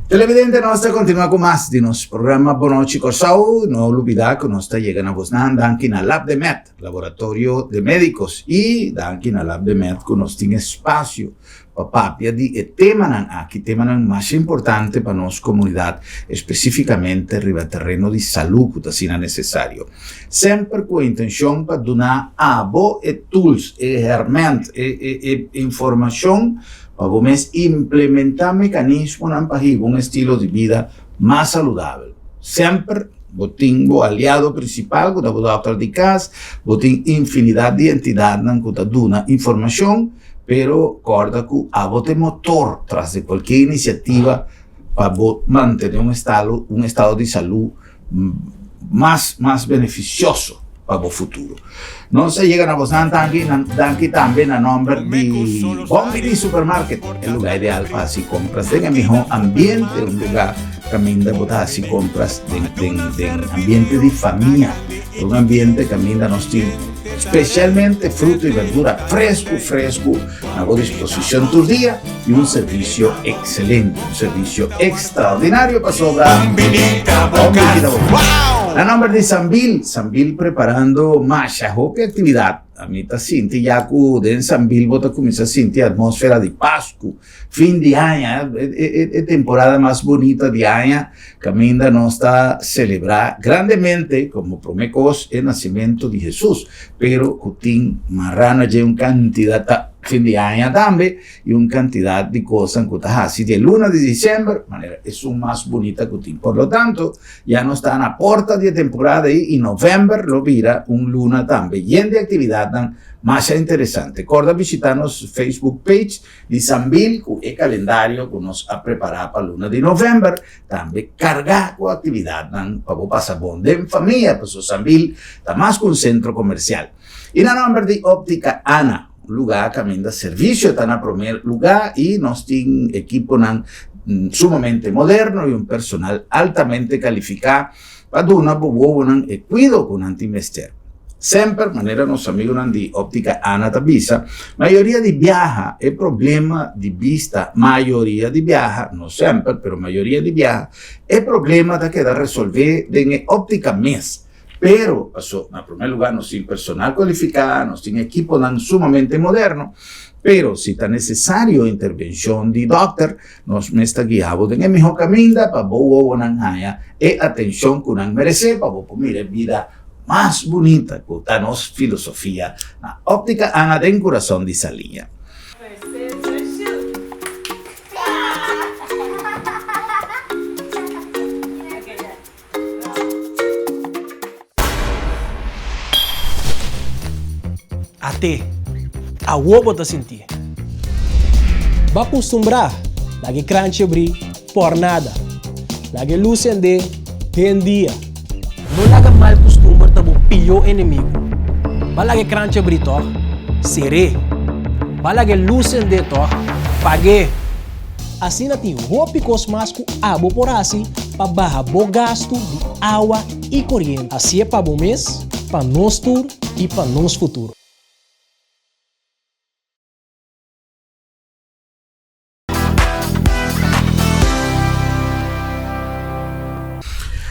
Televidente, nos ta continua cu mas di nos programa Bonochi Corsou. No olbida cu nos ta yega na bosnan danki na Lab de Med, Laboratorio de Medicos. Y danki na Lab de Med cu nos tin espacio pa papia di e temanan aki, temanan mas importante pa nos comunidad, especificamente riba terreno di salud cu ta asina necesario. Semper ku e intenshon pa duna abo e tools, e hèrmènt, e informashon pa bo mes implementá mekanismonan pa hiba un estilo di bida mas saludabel. Semper bo tin bo aliado prinsipal ku ta bo dòkter di kas, bo tin infinidat di entidatnan ku ta duna informashon, pero kòrda ku abo ta e motor tras di kualke inisiativa pa bo mantené un estado un estado di salú mas mas benefisioso pa bo futuro. Nos a yega na bosnan tanki danki tambe na nomber di Bon Bini Supermarket, e lugar ideal pa hasi compras den e miho ambiente, un lugar caminda bo ta hasi compras den den den ambiente di famia, un ambiente caminda nos tin specialmente fruta y verdura fresco fresco na bo disposicion tur dia y un servicio excelente, un servicio extraordinario pasobra Bon bini ta bo. Na nomber di Sambil, Sambil preparando masha hopi actividad. Ami ta sinti ya ku den Sambil bo ta kuminsá sinti atmósfera di Pasku, fin di aña, e temporada mas bunita di aña kaminda nos ta selebrá grandemente komo promé kos e nasimentu di Hesus, pero ku tin mará na dje un kantidat ta fin di aña tambe i un kantidat di kosnan ku ta hasi di e luna di disèmber manera esun mas bunita ku tin. Por lo tanto, Ya nos ta na porta di e temporada ei i novèmber lo bira un luna tambe yen di aktividatnan masha interesante. Kòrda bishitá nos Facebook page di Sambil ku e kalendario ku nos a prepará pa luna di novèmber, tambe kargá ku aktividatnan pa bo pasa bon den famia, pasobra Sambil ta mas ku un sentro komersial. I na nòmber di Óptica Ana, un lugá kaminda servisio ta na promé lugá i nos tin ekiponan sumamente moderno i un personal altamente kalifiká pa duna bo wowonan e kuido ku nan tin mester. Semper, manera nos amigunan di Óptica Ana ta bisa, mayoria di biaha e problema di bista, mayoria di biaha, no semper, pero mayoria di biaha, e problema ta keda resolvé den e óptica mes. Pero, paso, na promé lugá nos tin personal kualifiká, nos tin ekiponan sumamente moderno, pero si ta nesesario intervenshon di dòkter, nos mes ta guia bo den e mihó kaminda pa bo wowonan haña e atenshon ku nan meresé pa bo por mira e bida mas bunita ku ta nos filosofia na Óptica Ana den kurason di Saliña. At'é, awor bo ta sintié. Bo a kustumbrá laga e kranchi abrí por nada. Laga e lus sendé den dia. No laga mal kustumber ta bo pió enemigu. Bo a laga e kranchi abrí tòg? Ser'é. Bo a laga e lus sendé tòg? Pag'é. Asina tin hopi kos mas ku abo por hasi pa baha bo gastu di awa i koriente. Hasié pa bo mes, pa nos tur i pa nos futuro.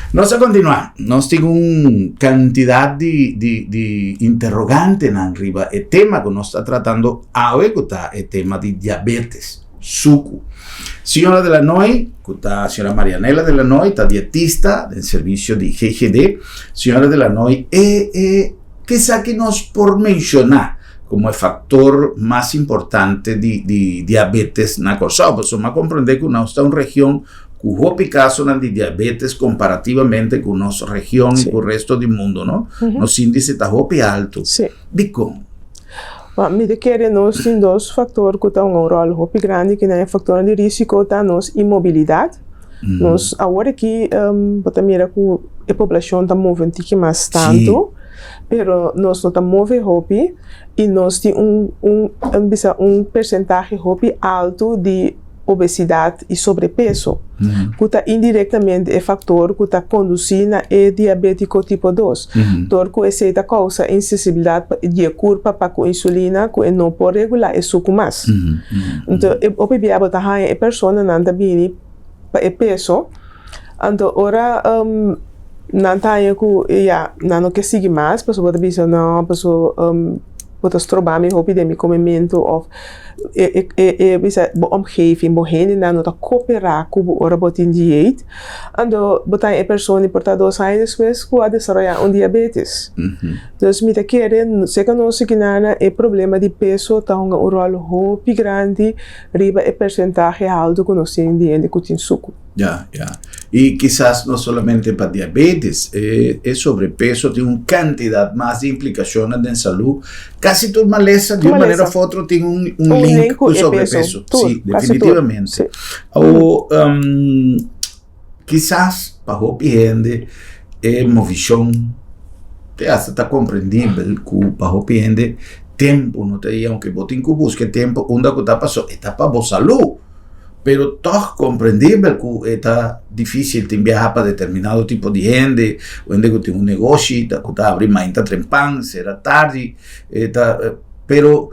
Nos a kontinuá. Nos tin un kantidat di di di interrogantenan riba e tema ku nos ta tratando awe ku ta e tema di diabetes. Suku. Señora de la Noy, ku ta señora Marianela de la Noy, ta dietista den servisio di GGD. Señora de la Noy, e e kesaki nos por menshoná komo e faktor mas importante di di diabetes na Kòrsou? Pasobra mi a komprendé ku nos ta un region ku hopi kasonan di diabetes komparativamente ku nos region i ku resto di mundu, no? Nos índise ta hopi altu. Dikon? Ma mi ta kere nos tin dos factor cu ta hunga un rol hopi grandi ki nan e factornan di risico ta nos inmobilidad. Nos awor aki bo ta mira cu e poblacion ta move un tiki mas tanto, pero nos no ta move hopi y nos tin un un bisa un percentahe hopi alto di obesidad y sobrepeso, cu ta indirectamente e factor cu ta conduci na e diabetico tipo dos. Dor cu esey ta causa insensibilidad di e curpa pa cu insulina cu e no por regula e sucu mas. Enton e hopi bia bo ta haya e personanan ta bini pa e peso, anto ora nan ta haya cu ya nan no ke sigui mas pasobra bo ta bisa no pasobra bo ta stroba mi hopi den mi comemento of e e bisa bo omgeving, bo hendenan no ta koperá ku bo ora bo tin dieet, anto bo ta e persona di por ta dos aña despues ku a desaroyá un diabetes. Dus mi ta kere seka nos sikinana e problema di peso ta hunga un ròl hopi grandi riba e persentahe haltu ku nos tin di hende ku tin suku. Ya, ya. Y kisas no solamente pa diabetes, e, e sobrepeso tin un cantidad mas di implicacionnan den salud. Casi tur malesa, di un manera of otro, tin un, un, un link cu sobrepeso. Tur, sí, definitivamente. Sí. O, um, kisas pa hopi hende e movishon te hasta ta comprendibel cu pa hopi hende tempo no ta ahí, aunke bo tin cu busca e tempo unda cu ta paso, e ta pa bo salud. Pero tòg komprendibel ku e ta difísil tin biaha pa determinado tipo di hende, un hende ku tin un negoshi ta ku ta abri mainta trempan, sera tardi, e ta pero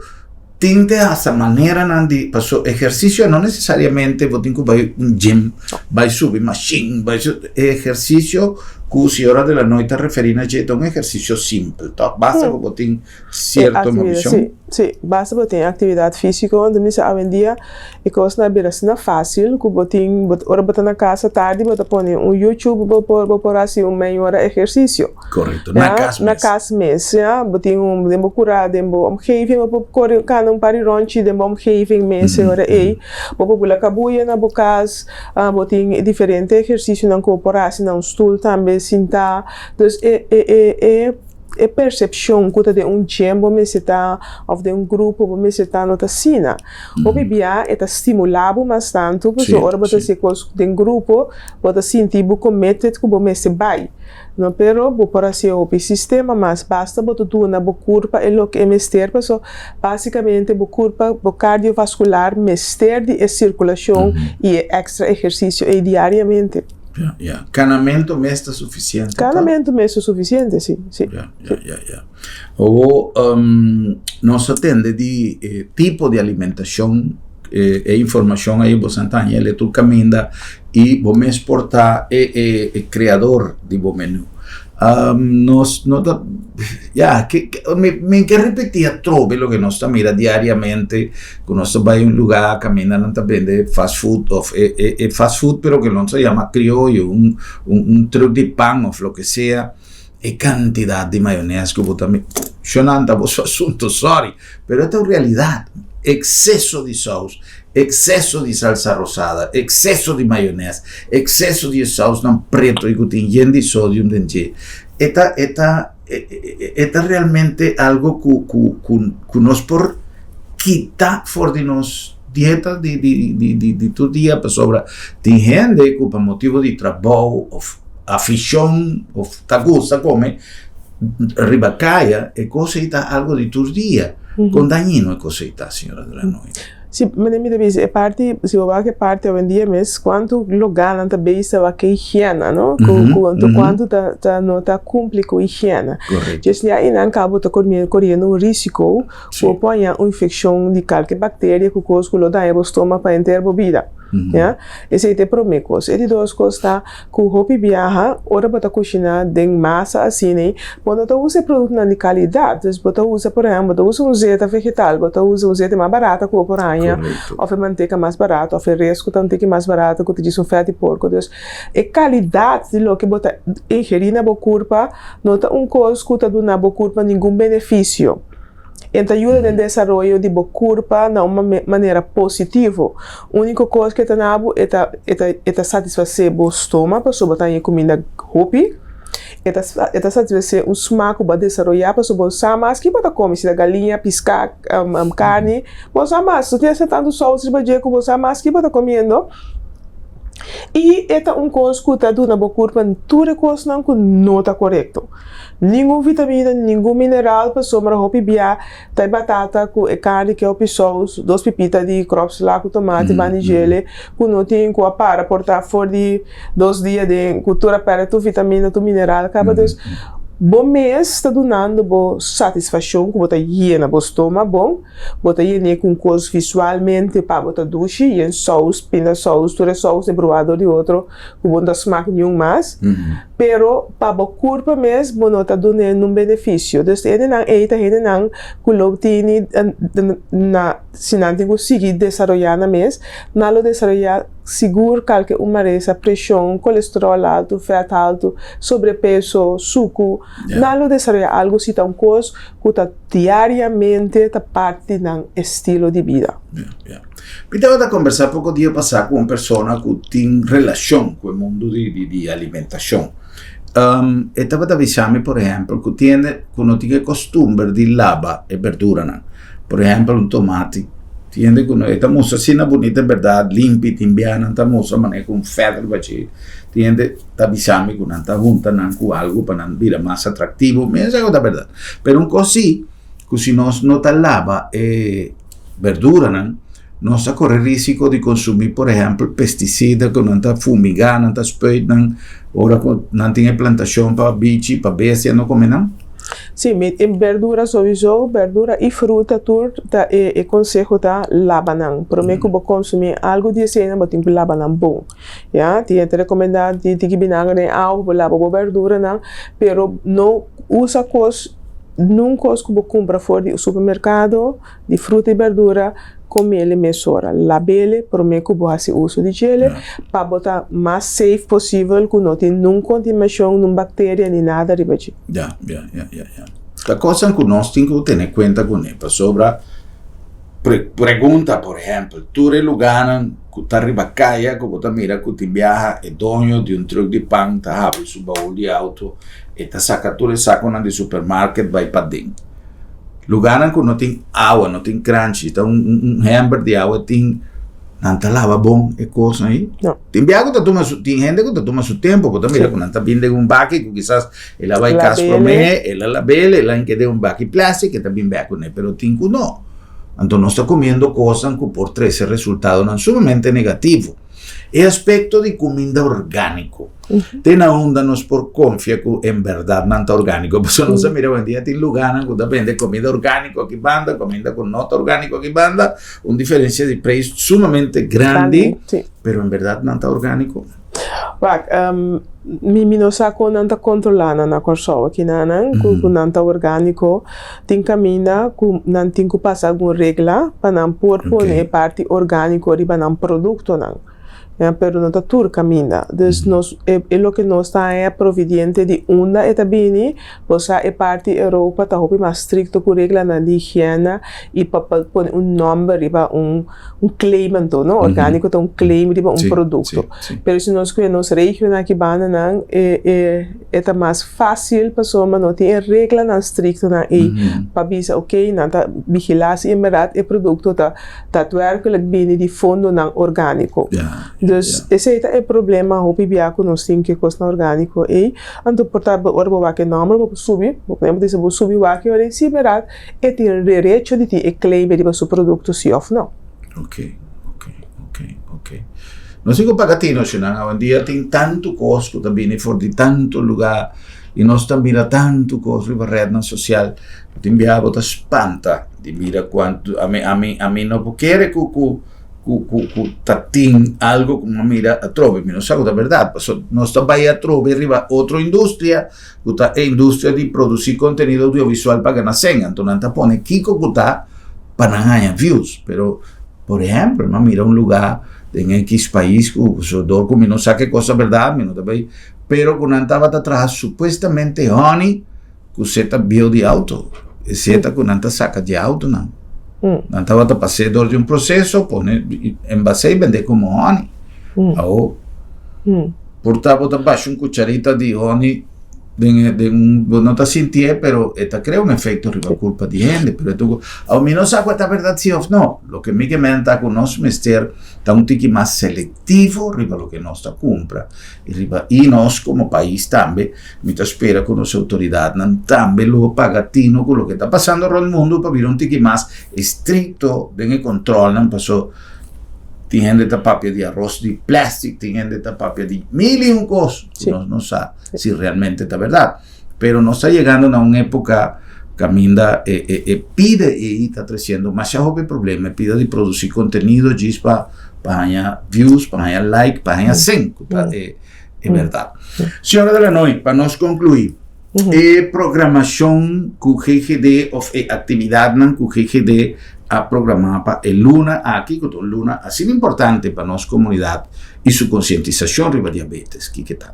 tin te hasta maneranan di paso ehersisio no nesesariamente bo tin ku bai un gym, bai subi mashin, bai su ehersisio. ku señora De La Noy ta referí na dje ta un ehersisio simpel, tòg? Basta ku bo tin sierto movishon. Sí, sí, basta bo tin aktividat físiko. Anto mi sa awendia e kosnan a bira asina fásil ku bo tin, ora bo ta na kas atardi bo ta pone un YouTube bo por bo por hasi un mei ora ehersisio. Korekto, na kas mes. Na kas mes, ya. Bo tin un den bo kurá, den bo omgeving bo por kore kana un par di ròntji den bo omgeving mes e ora ei. Bo por bula kabuya na bo kas, bo tin diferente ehersisionan ku bo por hasi na un stul tambe sintá. Dus e e e e e persepshon ku ta den un gym bo mester ta òf den un grupo bo mester ta no ta asina. Hopi bia e ta stimulá bo mas tantu pasobra ora bo ta hasi kos den grupo bo ta sinti bo committed ku bo mester bai. No pero bo por haci hopi sistema mas basta bo ta duna bo curpa e loke e mester paso basicamente bo curpa bo cardiovascular mester di e circulacion y e extra ehercicio ey diariamente. Ya, ya. Canamento mes ta suficiente ta? Canamento mes ta suficiente si, si. Ya, ya, ya, ya. Awor nos a tende di e tipo di alimentacion e informacion ayi bo san ta haña el tur caminda y bo mes por ta e e e creador di bo menu. Nos no ta ya ke mi mi ke ripiti atrobe loke nos ta mira diariamente ku nos ta bai un lugar caminda nan ta bende fast food of e e e fast food pero ke nos ta yama crioyo un un truck di pan of loke sea. E cantidad di mayones cu bo ta mi Shonan ta boso asunto, sorry, pero e ta un realidad. Exceso di saus, exceso di salsa rosada, exceso di mayones, exceso di e sausnan preto y cu tin yen di sodium den dje. E ta, e ta, e ta realmente algo cu, cu, cu, cu nos por kita for di nos dieta di, di, di, di, di tur dia pasobra tin hende cu pa motibo di trabou of Aficion of ta gusta come riba caya e cosa ei ta algo di tur dia. Con dañino e cosa ei ta, señora de la Noy? Si, mane mi ta bisa e parti, si bo wak e parti awendia mes, cuantu loganan ta bezig wak e higiena, no? Cu, cu, anto cuantu ta, ta no ta cumpli cu higiena. Djes ya einan cabo ta coriendo un risico cu bo por haña un infeccion di calke bacteria cu cos cu lo daña bo stoma pa henter bo bida. Ya, esei ta e promé kos. E di dos kos ta ku hopi biaha ora bo ta kushiná den masa asina bo no ta usa e produktonan di kalidat. Dus bo ta usa por ehèmpel bo ta usa un zeta vegetal, bo ta usa un zeta mas barata ku bo por haña òf e manteka mas barato òf e res ku ta un tiki mas barato ku ta djis un fèt di porko. Dus e kalidat di loke bo ta ingerí na bo kurpa no ta un kos ku ta duna bo kurpa ningun benefisio. E ta yuda den desaroyo di bo kurpa na un manera positivo. Úniko kos ku e ta na bo, e ta e ta e ta satisfasé bo stoma pasobra bo ta haña kuminda hopi. E ta e ta satisfasé un smak ku bo a desaroyá pasobra bo sa mas ki bo ta kome, si ta galiña, piská, karni, bo sa mas. No tin hasta tantu sous riba dje ku bo sa mas ki bo ta komiendo. I e ta un kos ku ta duna bo kurpa tur e kosnan ku no ta korekto. Ningun vitamina, ningun mineral pasobra hopi bia ta e batata ku e karni ke hopi sous, dos pipita di kropsla ku tomati banda di djele ku no tin ku a para por ta for di dos dia den ku tur a pèrdè tur vitamina, tur mineral kaba. Dus bo mes ta dunando bo satisfashon ku bo ta yena bo stoma bon, bo ta yen'é ku un kos visualmente pa bo ta dushi, yen sous, pinda sous, tur e sous e bruá dor di otro ku bo no ta smak niun mas. Pero pa bo kurpa mes bo no ta dun'é nun benefisio. Dus e hendenan ei ta hendenan ku lo tini na si nan tin ku sigui desaroyá nan mes, nan lo desaroyá sigur kalke un malesa, preshon, kolesteròl altu, fèt altu, sobrepeso, suku. Nan lo desaroyá algu si ta un kos ku ta diariamente ta parti di nan estilo di bida. Mi tabata kombersá poko dia pasá ku un persona ku tin relashon ku e mundu di di alimentashon. E tabata bisa mi por ehèmpel ku tin hende ku no tin e kostumber di laba e berduranan. Por ehèmpel un tomati, tin hende ku no, e ta mustra asina bunita en bèrdat, limpi, tin bia nan ta mustra manera ku un fèt riba dje. Tin hende ta bisa mi ku nan ta hunta nan ku algu pa nan bira mas atraktivo. Mi no sa ku ta bèrdat. Pero un kos si, ku si nos no ta laba e berduranan, nos ta kore risiko di konsumí por ehèmpel pestisida ku nan ta fumigá, nan ta spuit nan ora ku nan tin e plantashon pa bichi, pa bestia no kome nan. Sí, mi e berdura sowieso, berdura i fruta tur ta e e konseho ta laba nan. Promé ku bo konsumí algu di eseinan bo tin ku laba nan bon. Ya, tin hende ta rekomendá di tiki binager den awa pa bo laba bo berduranan, pero no usa kos, nun kos ku bo kumpra for di supermerkado di fruta i berdura komele mesora. Labele promé ku bo hasi uso di djele pa bo ta mas safe posibel ku no tin nun kontaminashon, nun bakteria ni nada riba dje. Ya, ya, ya, ya, ya. Ta kosnan ku nos tin ku tene kuenta kuné pasobra pre pregunta por ehèmpel tur e lugánan ku ta riba kaya ku bo ta mira ku tin biaha e doño di un trùk di pan ta habri su baul di outo e ta saka tur e sakonan di supermarket bai paden. Lugánan ku no tin awa, no tin kranchi, ta un un hèmber di awa tin, nan ta laba bon e kosnan ei. No. Tin biaha ku ta tuma su, tin hende ku ta tuma su tempu, bo ta mira ku nan ta bin den un baki ku kisas el a bai kas promé, el a lab'el, el a hink'é den un baki plastic, e ta bin bèk kuné, pero tin ku no. Anto nos ta kumiendo kosnan ku por trese resultadonan sumamente negativo. E aspekto di kuminda orgániko, te na unda nos por konfia ku en bèrdat nan ta orgániko? Pasobra nos a mira awendia tin lugánan ku ta bende komida orgániko aki banda, kominda ku no ta orgániko aki banda, un diferensia di preis sumamente grandi, pero en bèrdat nan ta orgániko? Wak, mi mi no sa kon nan ta kontrolá nan na Kòrsou akinanan ku nan ta orgániko. Tin kaminda ku nan tin ku pasa algun regla pa nan por pone e parti orgániko riba nan produktonan. Ya, pero no ta tur kaminda. Dus nos e e loke nos ta haña providiente di unda e ta bini, bo sa e parti Europa ta hopi mas strikto ku reglanan di higiena i pa pa pone un nòmber riba un un claim anto, no? Orgániko ta un claim riba un produkto. Pero si nos kue nos regionan aki bandanan e e E ta mas fácil pasobra no tin e reglanan strictonan ei pa bisa ok nan ta vigilá si en berdad e producto ta daadwerkelijk bini di fondonan orgánico. Dus esei ta e problema hopi bia ku nos tin ku e kosnan orgánico ei. Anto por ta ora bo wak e nòmber bo por subi, bo por bisa bo subi wak e ora ei si berdad e tin derecho di tin e claim riba su producto si òf no. Ok, ok, ok, ok. Nos tin ku paga tino shunan, awendia tin tantu kos ku ta bini for di tantu lugá i nos ta mira tantu kos riba retnan sosial ku tin biaha bo ta spanta di mira kuantu ami ami ami no por kere ku ku ku ku ku ta tin algu ku mi a mira atrobe mi no sa ku ta bèrdat pasobra nos ta bai atrobe riba otro industria ku ta e industria di produsí kontenido audiovisual pa gana sèn anto nan ta pone kiko ku ta pa nan haña views pero Por ehempel, mi a mira un lugá den X pais ku so dor ku mi no sa ke kos ta bèrdat, mi no ta bai, pero ku nan tabata traha supuestamente honey ku seta bieu di outo, e seta ku nan ta saka di outonan. Nan tabata pas'é dor di un proseso, pone enbas'é i bend'é komo honey. Awor, por ta bo ta basha un kucharita di honey den e den un bo no ta sintié pero e ta krea un efekto riba kurpa di hende pero e tuko awo mi no sa ku e ta bèrdat si òf no loke mi ke men ta ku nos mester ta un tiki mas selektivo riba loke nos ta kumpra i riba i nos komo pais tambe mi ta spera ku nos outoridatnan tambe lo paga tino ku loke ta pasando rònt mundu pa bira un tiki mas estrikto den e kòntròlnan paso tin hende ta papia di aros di plastic tin hende ta papia di mil i un kos ku nos no sa. si realmente ta berdad. Pero nos ta yegando na un epoca caminda e, e, e pide ei ta treciendo masha hopi problema. E pida di produci contenido djis pa, pa haña views, pa haña like, pa haña cen, cu ta e, e berdad. Señora de la Noy, pa nos conclui, e programacion cu GGD of e actividadnan cu GGD a programa pa e luna aki, cu ta un luna asina importante pa nos comunidad i su konsientisashon riba diabetes, kiko ta?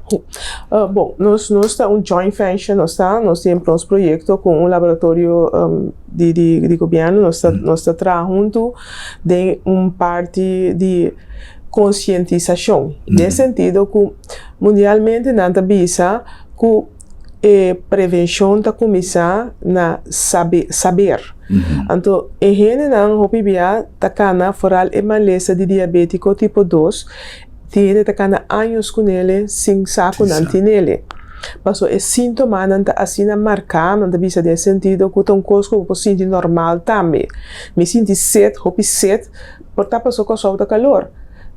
Bon, nos nos ta un joint venture nos ta, nos tin nos proyekto ku un laboratorio di di di gobièrnu, nos ta nos ta traha huntu den un parti di konsientisashon, den sentido ku mundialmente nan ta bisa ku e prevenshon ta kuminsá na sabe saber. Anto e hendenan hopi bia ta kana foral e malesa di diabetiko tipo dos, tin hende ta kana años ku nele sin sa ku nan tin nele. Paso e sintomanan ta asina marká, nan ta bisa den e sentido ku ta un kos ku bo por sinti normal tambe. Mi sinti set, hopi set, por ta paso Kòrsou ta kalor.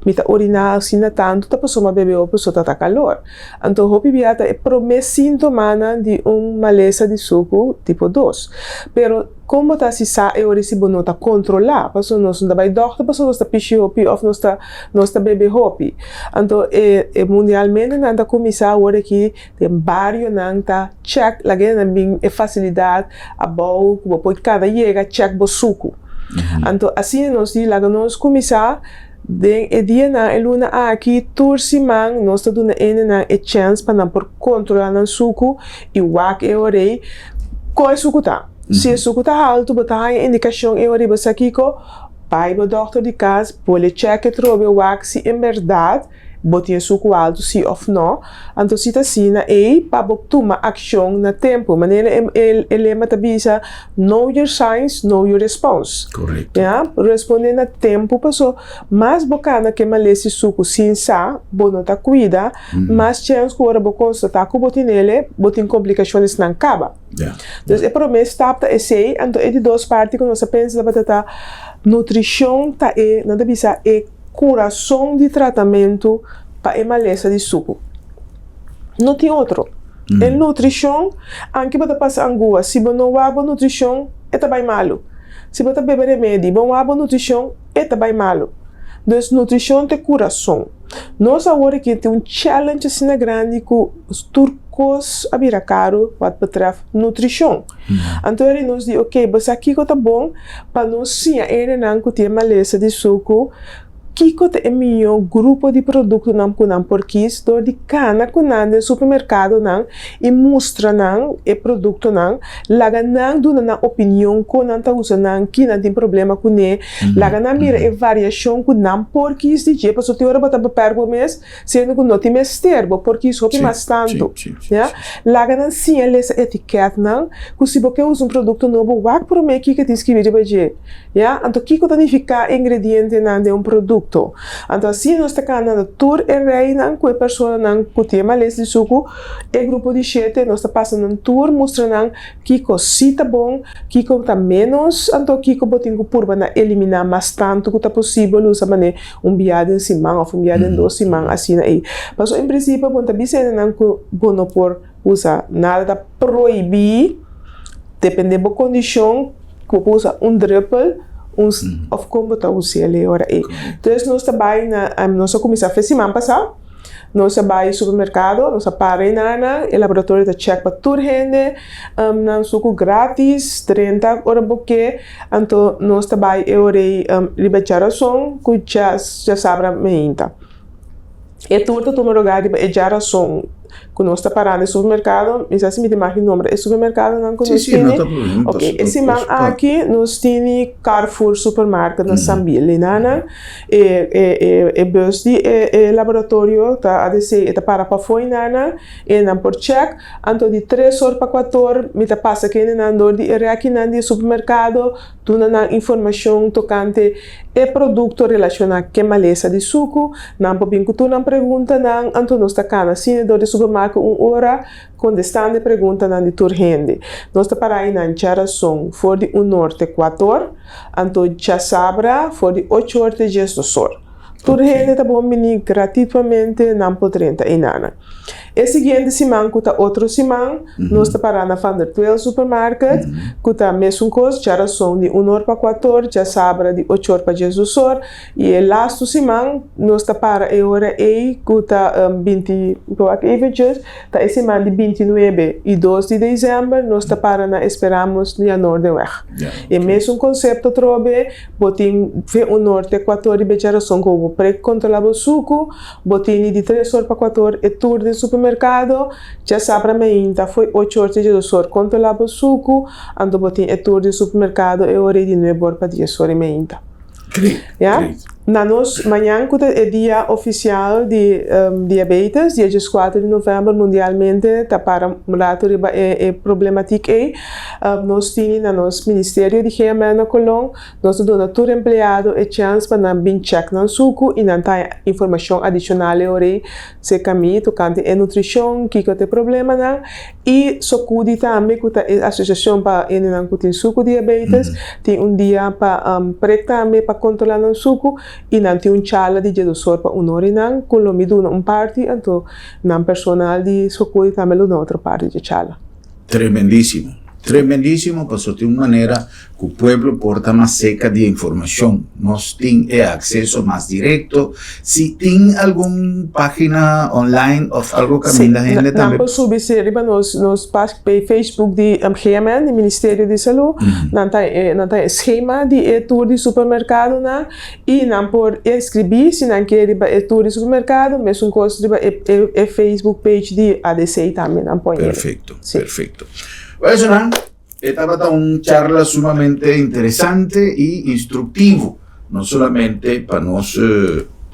Mi ta oriná asina tantu ta pasobra mi a bebe hopi pasobra ta ta kalor. Anto hopi bia ta e promé síntomanan di un malesa di suku tipo dos. Pero kon bo ta hasi sa e ora si bo no ta kontrolá? Pasobra nos no ta bai dòkter pasobra nos ta pishi hopi òf nos ta nos ta bebe hopi. Anto e e mundialmente nan ta kuminsá awor aki den barionan ta chèk laga nan bin e fasilidat abou ku bo por kada yega chèk bo suku. Anto asina nos di laga nos kuminsá Den e dianan e luna aki tur siman nos ta duna hendenan e chèns pa nan por kontrolá nan suku i wak e ora ei kon e suku ta. Si e suku ta haltu bo ta haña indikashon e ora ei bo sa kiko, bai bo dòkter di kas bole chèk e trobe wak si en bèrdat bo tin e suku haltu si òf nò. Anto si ta asina ei pa bo tuma akshon na tempu. Manera e lema ta bisa, Know your signs, know your response. Korekto. Ya, responde na tempu paso mas bo kana ke malesi suku sin sa, bo no ta kuida, mas chèns ku ora bo konstatá ku bo tin ele, bo tin komplikashonnan kaba. Ya. Dus e promé stap ta esei, anto e di dos parti ku nos a pensa tabata ta nutrishon ta e, nan ta bisa e kurason di tratamentu pa e malesa di suku. No tin otro. E nutrishon, anke bo ta pasa angua, si bo no wak bo nutrishon, e ta bai malu. Si bo ta bebe remedi, bo wak bo nutrishon, e ta bai malu. Dus nutrishon ta e kurason. Nos awor aki tin un challenge asina grandi ku tur kos a bira karu wat betrèf nutrishon. Anto eri nos di ok, bo sa kiko ta bon pa nos siña hendenan ku tin e malesa di suku kiko ta e mihó grupo di produktonan ku nan por kis dor di kana ku nan den supermerkadonan i mustra nan e produktonan, laga nan duna nan opinion kon nan ta usa nan, ki nan tin problema kuné, laga nan mira e variashon ku nan por kis di dje, pasobra tin ora bo ta beperk bo mes siendo ku no tin mester, bo por kis hopi mas tantu, ya. Laga nan siña lesa etikètnan ku si bo ke usa un produkto nobo wak promé kiko tin skibí riba dje. Ya, anto kiko ta nifiká e ingredientenan den un produkto? Anto asina nos ta kana na tur e reinan ku e personanan ku tin e males di suku, e grupo di shete, nos ta pasa nan tur mustra nan kiko si ta bon, kiko ta ménos, anto kiko bo tin ku purba na eliminá mas tantu ku ta posibel usa manera un bia den siman òf un bia den dos siman asina ei. Pasobra en prinsipio bo no ta bisa hendenan ku bo no por usa nada ta prohibí, depende bo kondishon. Ku bo por usa un drùpel un òf kon bo ta us'el e ora ei. Entonces nos ta bai na nos a kuminsá fe siman pasá nos a bai supermerkado nos a para einan e laboratorio ta chèk pa tur hende nan suku gratis drenta ora bo ke anto nos ta bai e ora ei riba djarason ku djasabra meinta. E tur ta tuma lugar riba e djarason ku nos ta pará na e supermerkado. Mi sa si mi tin mag di nombra e supermerkadonan ku nos tene. Ok, e siman aki nos tene Carrefour Supermarket na Sambil. Enanan e e bus di e laboratorio ta ADC e ta para pafó enanan e nan por chèk. Anto di tres or pa kuator mi ta pasa kendenan dor di e rèkinan di e supermerkado. Duna nan informashon tokante e produkto relashoná ke malesa di suku. Nan por bin ku tur nan preguntanan, anto nos ta kana asina dor di supermarket un ora kontestando e preguntanan di tur hende. Nos ta para einan djarason for di un or te kuator, anto djasabra for di ocho or te diesdos or. Tur hende ta bon bini gratituamente, nan por drenta einanan. E siguiente siman ku ta otro siman, nos ta pará na Van der Tweel Supermarket, ku ta mesun kos, djarason di un or pa kuator, djasabra di ocho or pa diesdos or, i e lastu siman nos ta para e ora ei ku ta binti, wak eventjes, ta e siman di bintinuebe i dos di desèmber nos ta para na Esperamos na Noorderweg. E mesun konsepto atrobe, bo tin fe un or te kuator riba e djarason ku bo por kontrolá bo suku, Bo tini di tres or pa kuator e tur den supermerkado, djasabra meinta fo'i ocho or te djedos or kontrolá bo suku, anto bo tin e tur den supermerkado e ora ei di nuebe or pa dies or i meinta. Great, Ya? great. Na nos mañan ku ta e dia ofisial di diabetes, dia djeskuater di novèmber mundialmente ta para un ratu riba e e problematik ei, nos tini na nos ministerio di GMN na Colon, Nos ta duna tur empleado e chèns pa nan bin chèk nan suku i nan ta haña informashon adishonal e ora ei serka mi tokante e nutrishon, kiko ta e problemanan i Sokudi tambe ku ta e asosiashon pa hendenan ku tin suku diabetes tin un dia pa prek tambe pa kontrolá nan suku. i nan tin un charla di 12 or pa 1 or i nan ku lo mi duna un parti anto nan personal di Sokudi tambe lo duna otro parti dje charla. Tremendísimo. Tremendísimo pasobra tin un manera ku pueblo por ta mas seka di e informashon. Nos tin e akseso mas direkto. Si tin algun página online òf algo kaminda hende tambe. Nan por subi si riba nos nos Facebook di GMN, di Ministerio di Salú. Nan ta nan ta e skema di e tur di supermerkadonan i nan por inskribí si nan ke riba e tur di supermerkado. Mesun kos riba e e Facebook page di ADC tambe nan por yega. Perfekto, perfekto. Bueno, E tabata un charla sumamente interesante i instruktivo, no solamente pa nos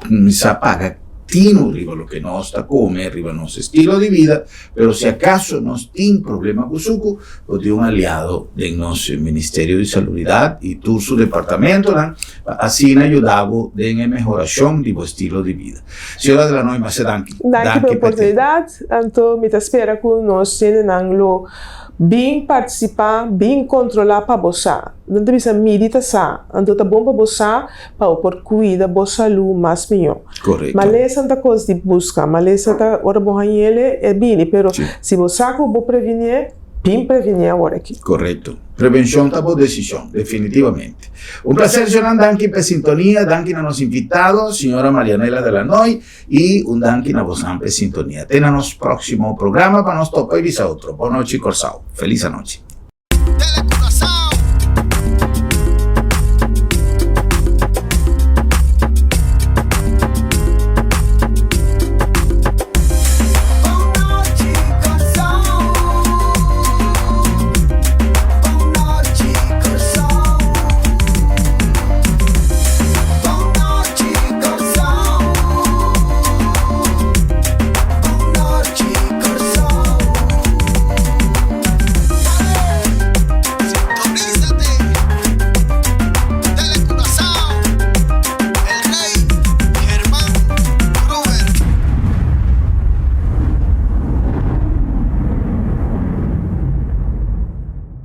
kuminsá paga tinu riba loke nos ta kome, riba nos estilo di bida, pero si akaso nos tin problema ku suku, bo tin un aliado den nos Ministerio di Salubridat i tur su departamentonan pa asina yuda bo den e mehorashon di bo estilo di bida. Señora de la Noy, masha danki. Danki pa e oportunidat. Anto mi ta spera ku nos hendenan lo Bin partisipá, bin kontrolá pa bo sa. Nan ta bisa midi ta sa, anto ta bon pa bo sa pa bo por kuida bo salú mas mihó. Korekto. Malesa no ta kos di buska, malesa ta ora bo hañ'el e bini, pero si bo sa ku bo previnié, bin previnié awor aki. Korekto. Prevenshon ta bo desishon, definitivamente. Un plaser Jonan, danki pa e sintonia, danki na nos invitado, señora Marianela de la Noy. I un danki na bosan p'e sintonia. Te na nos próksimo programa pa nos topa i bisa otro. Bon nochi Kòrsou. Felis anochi.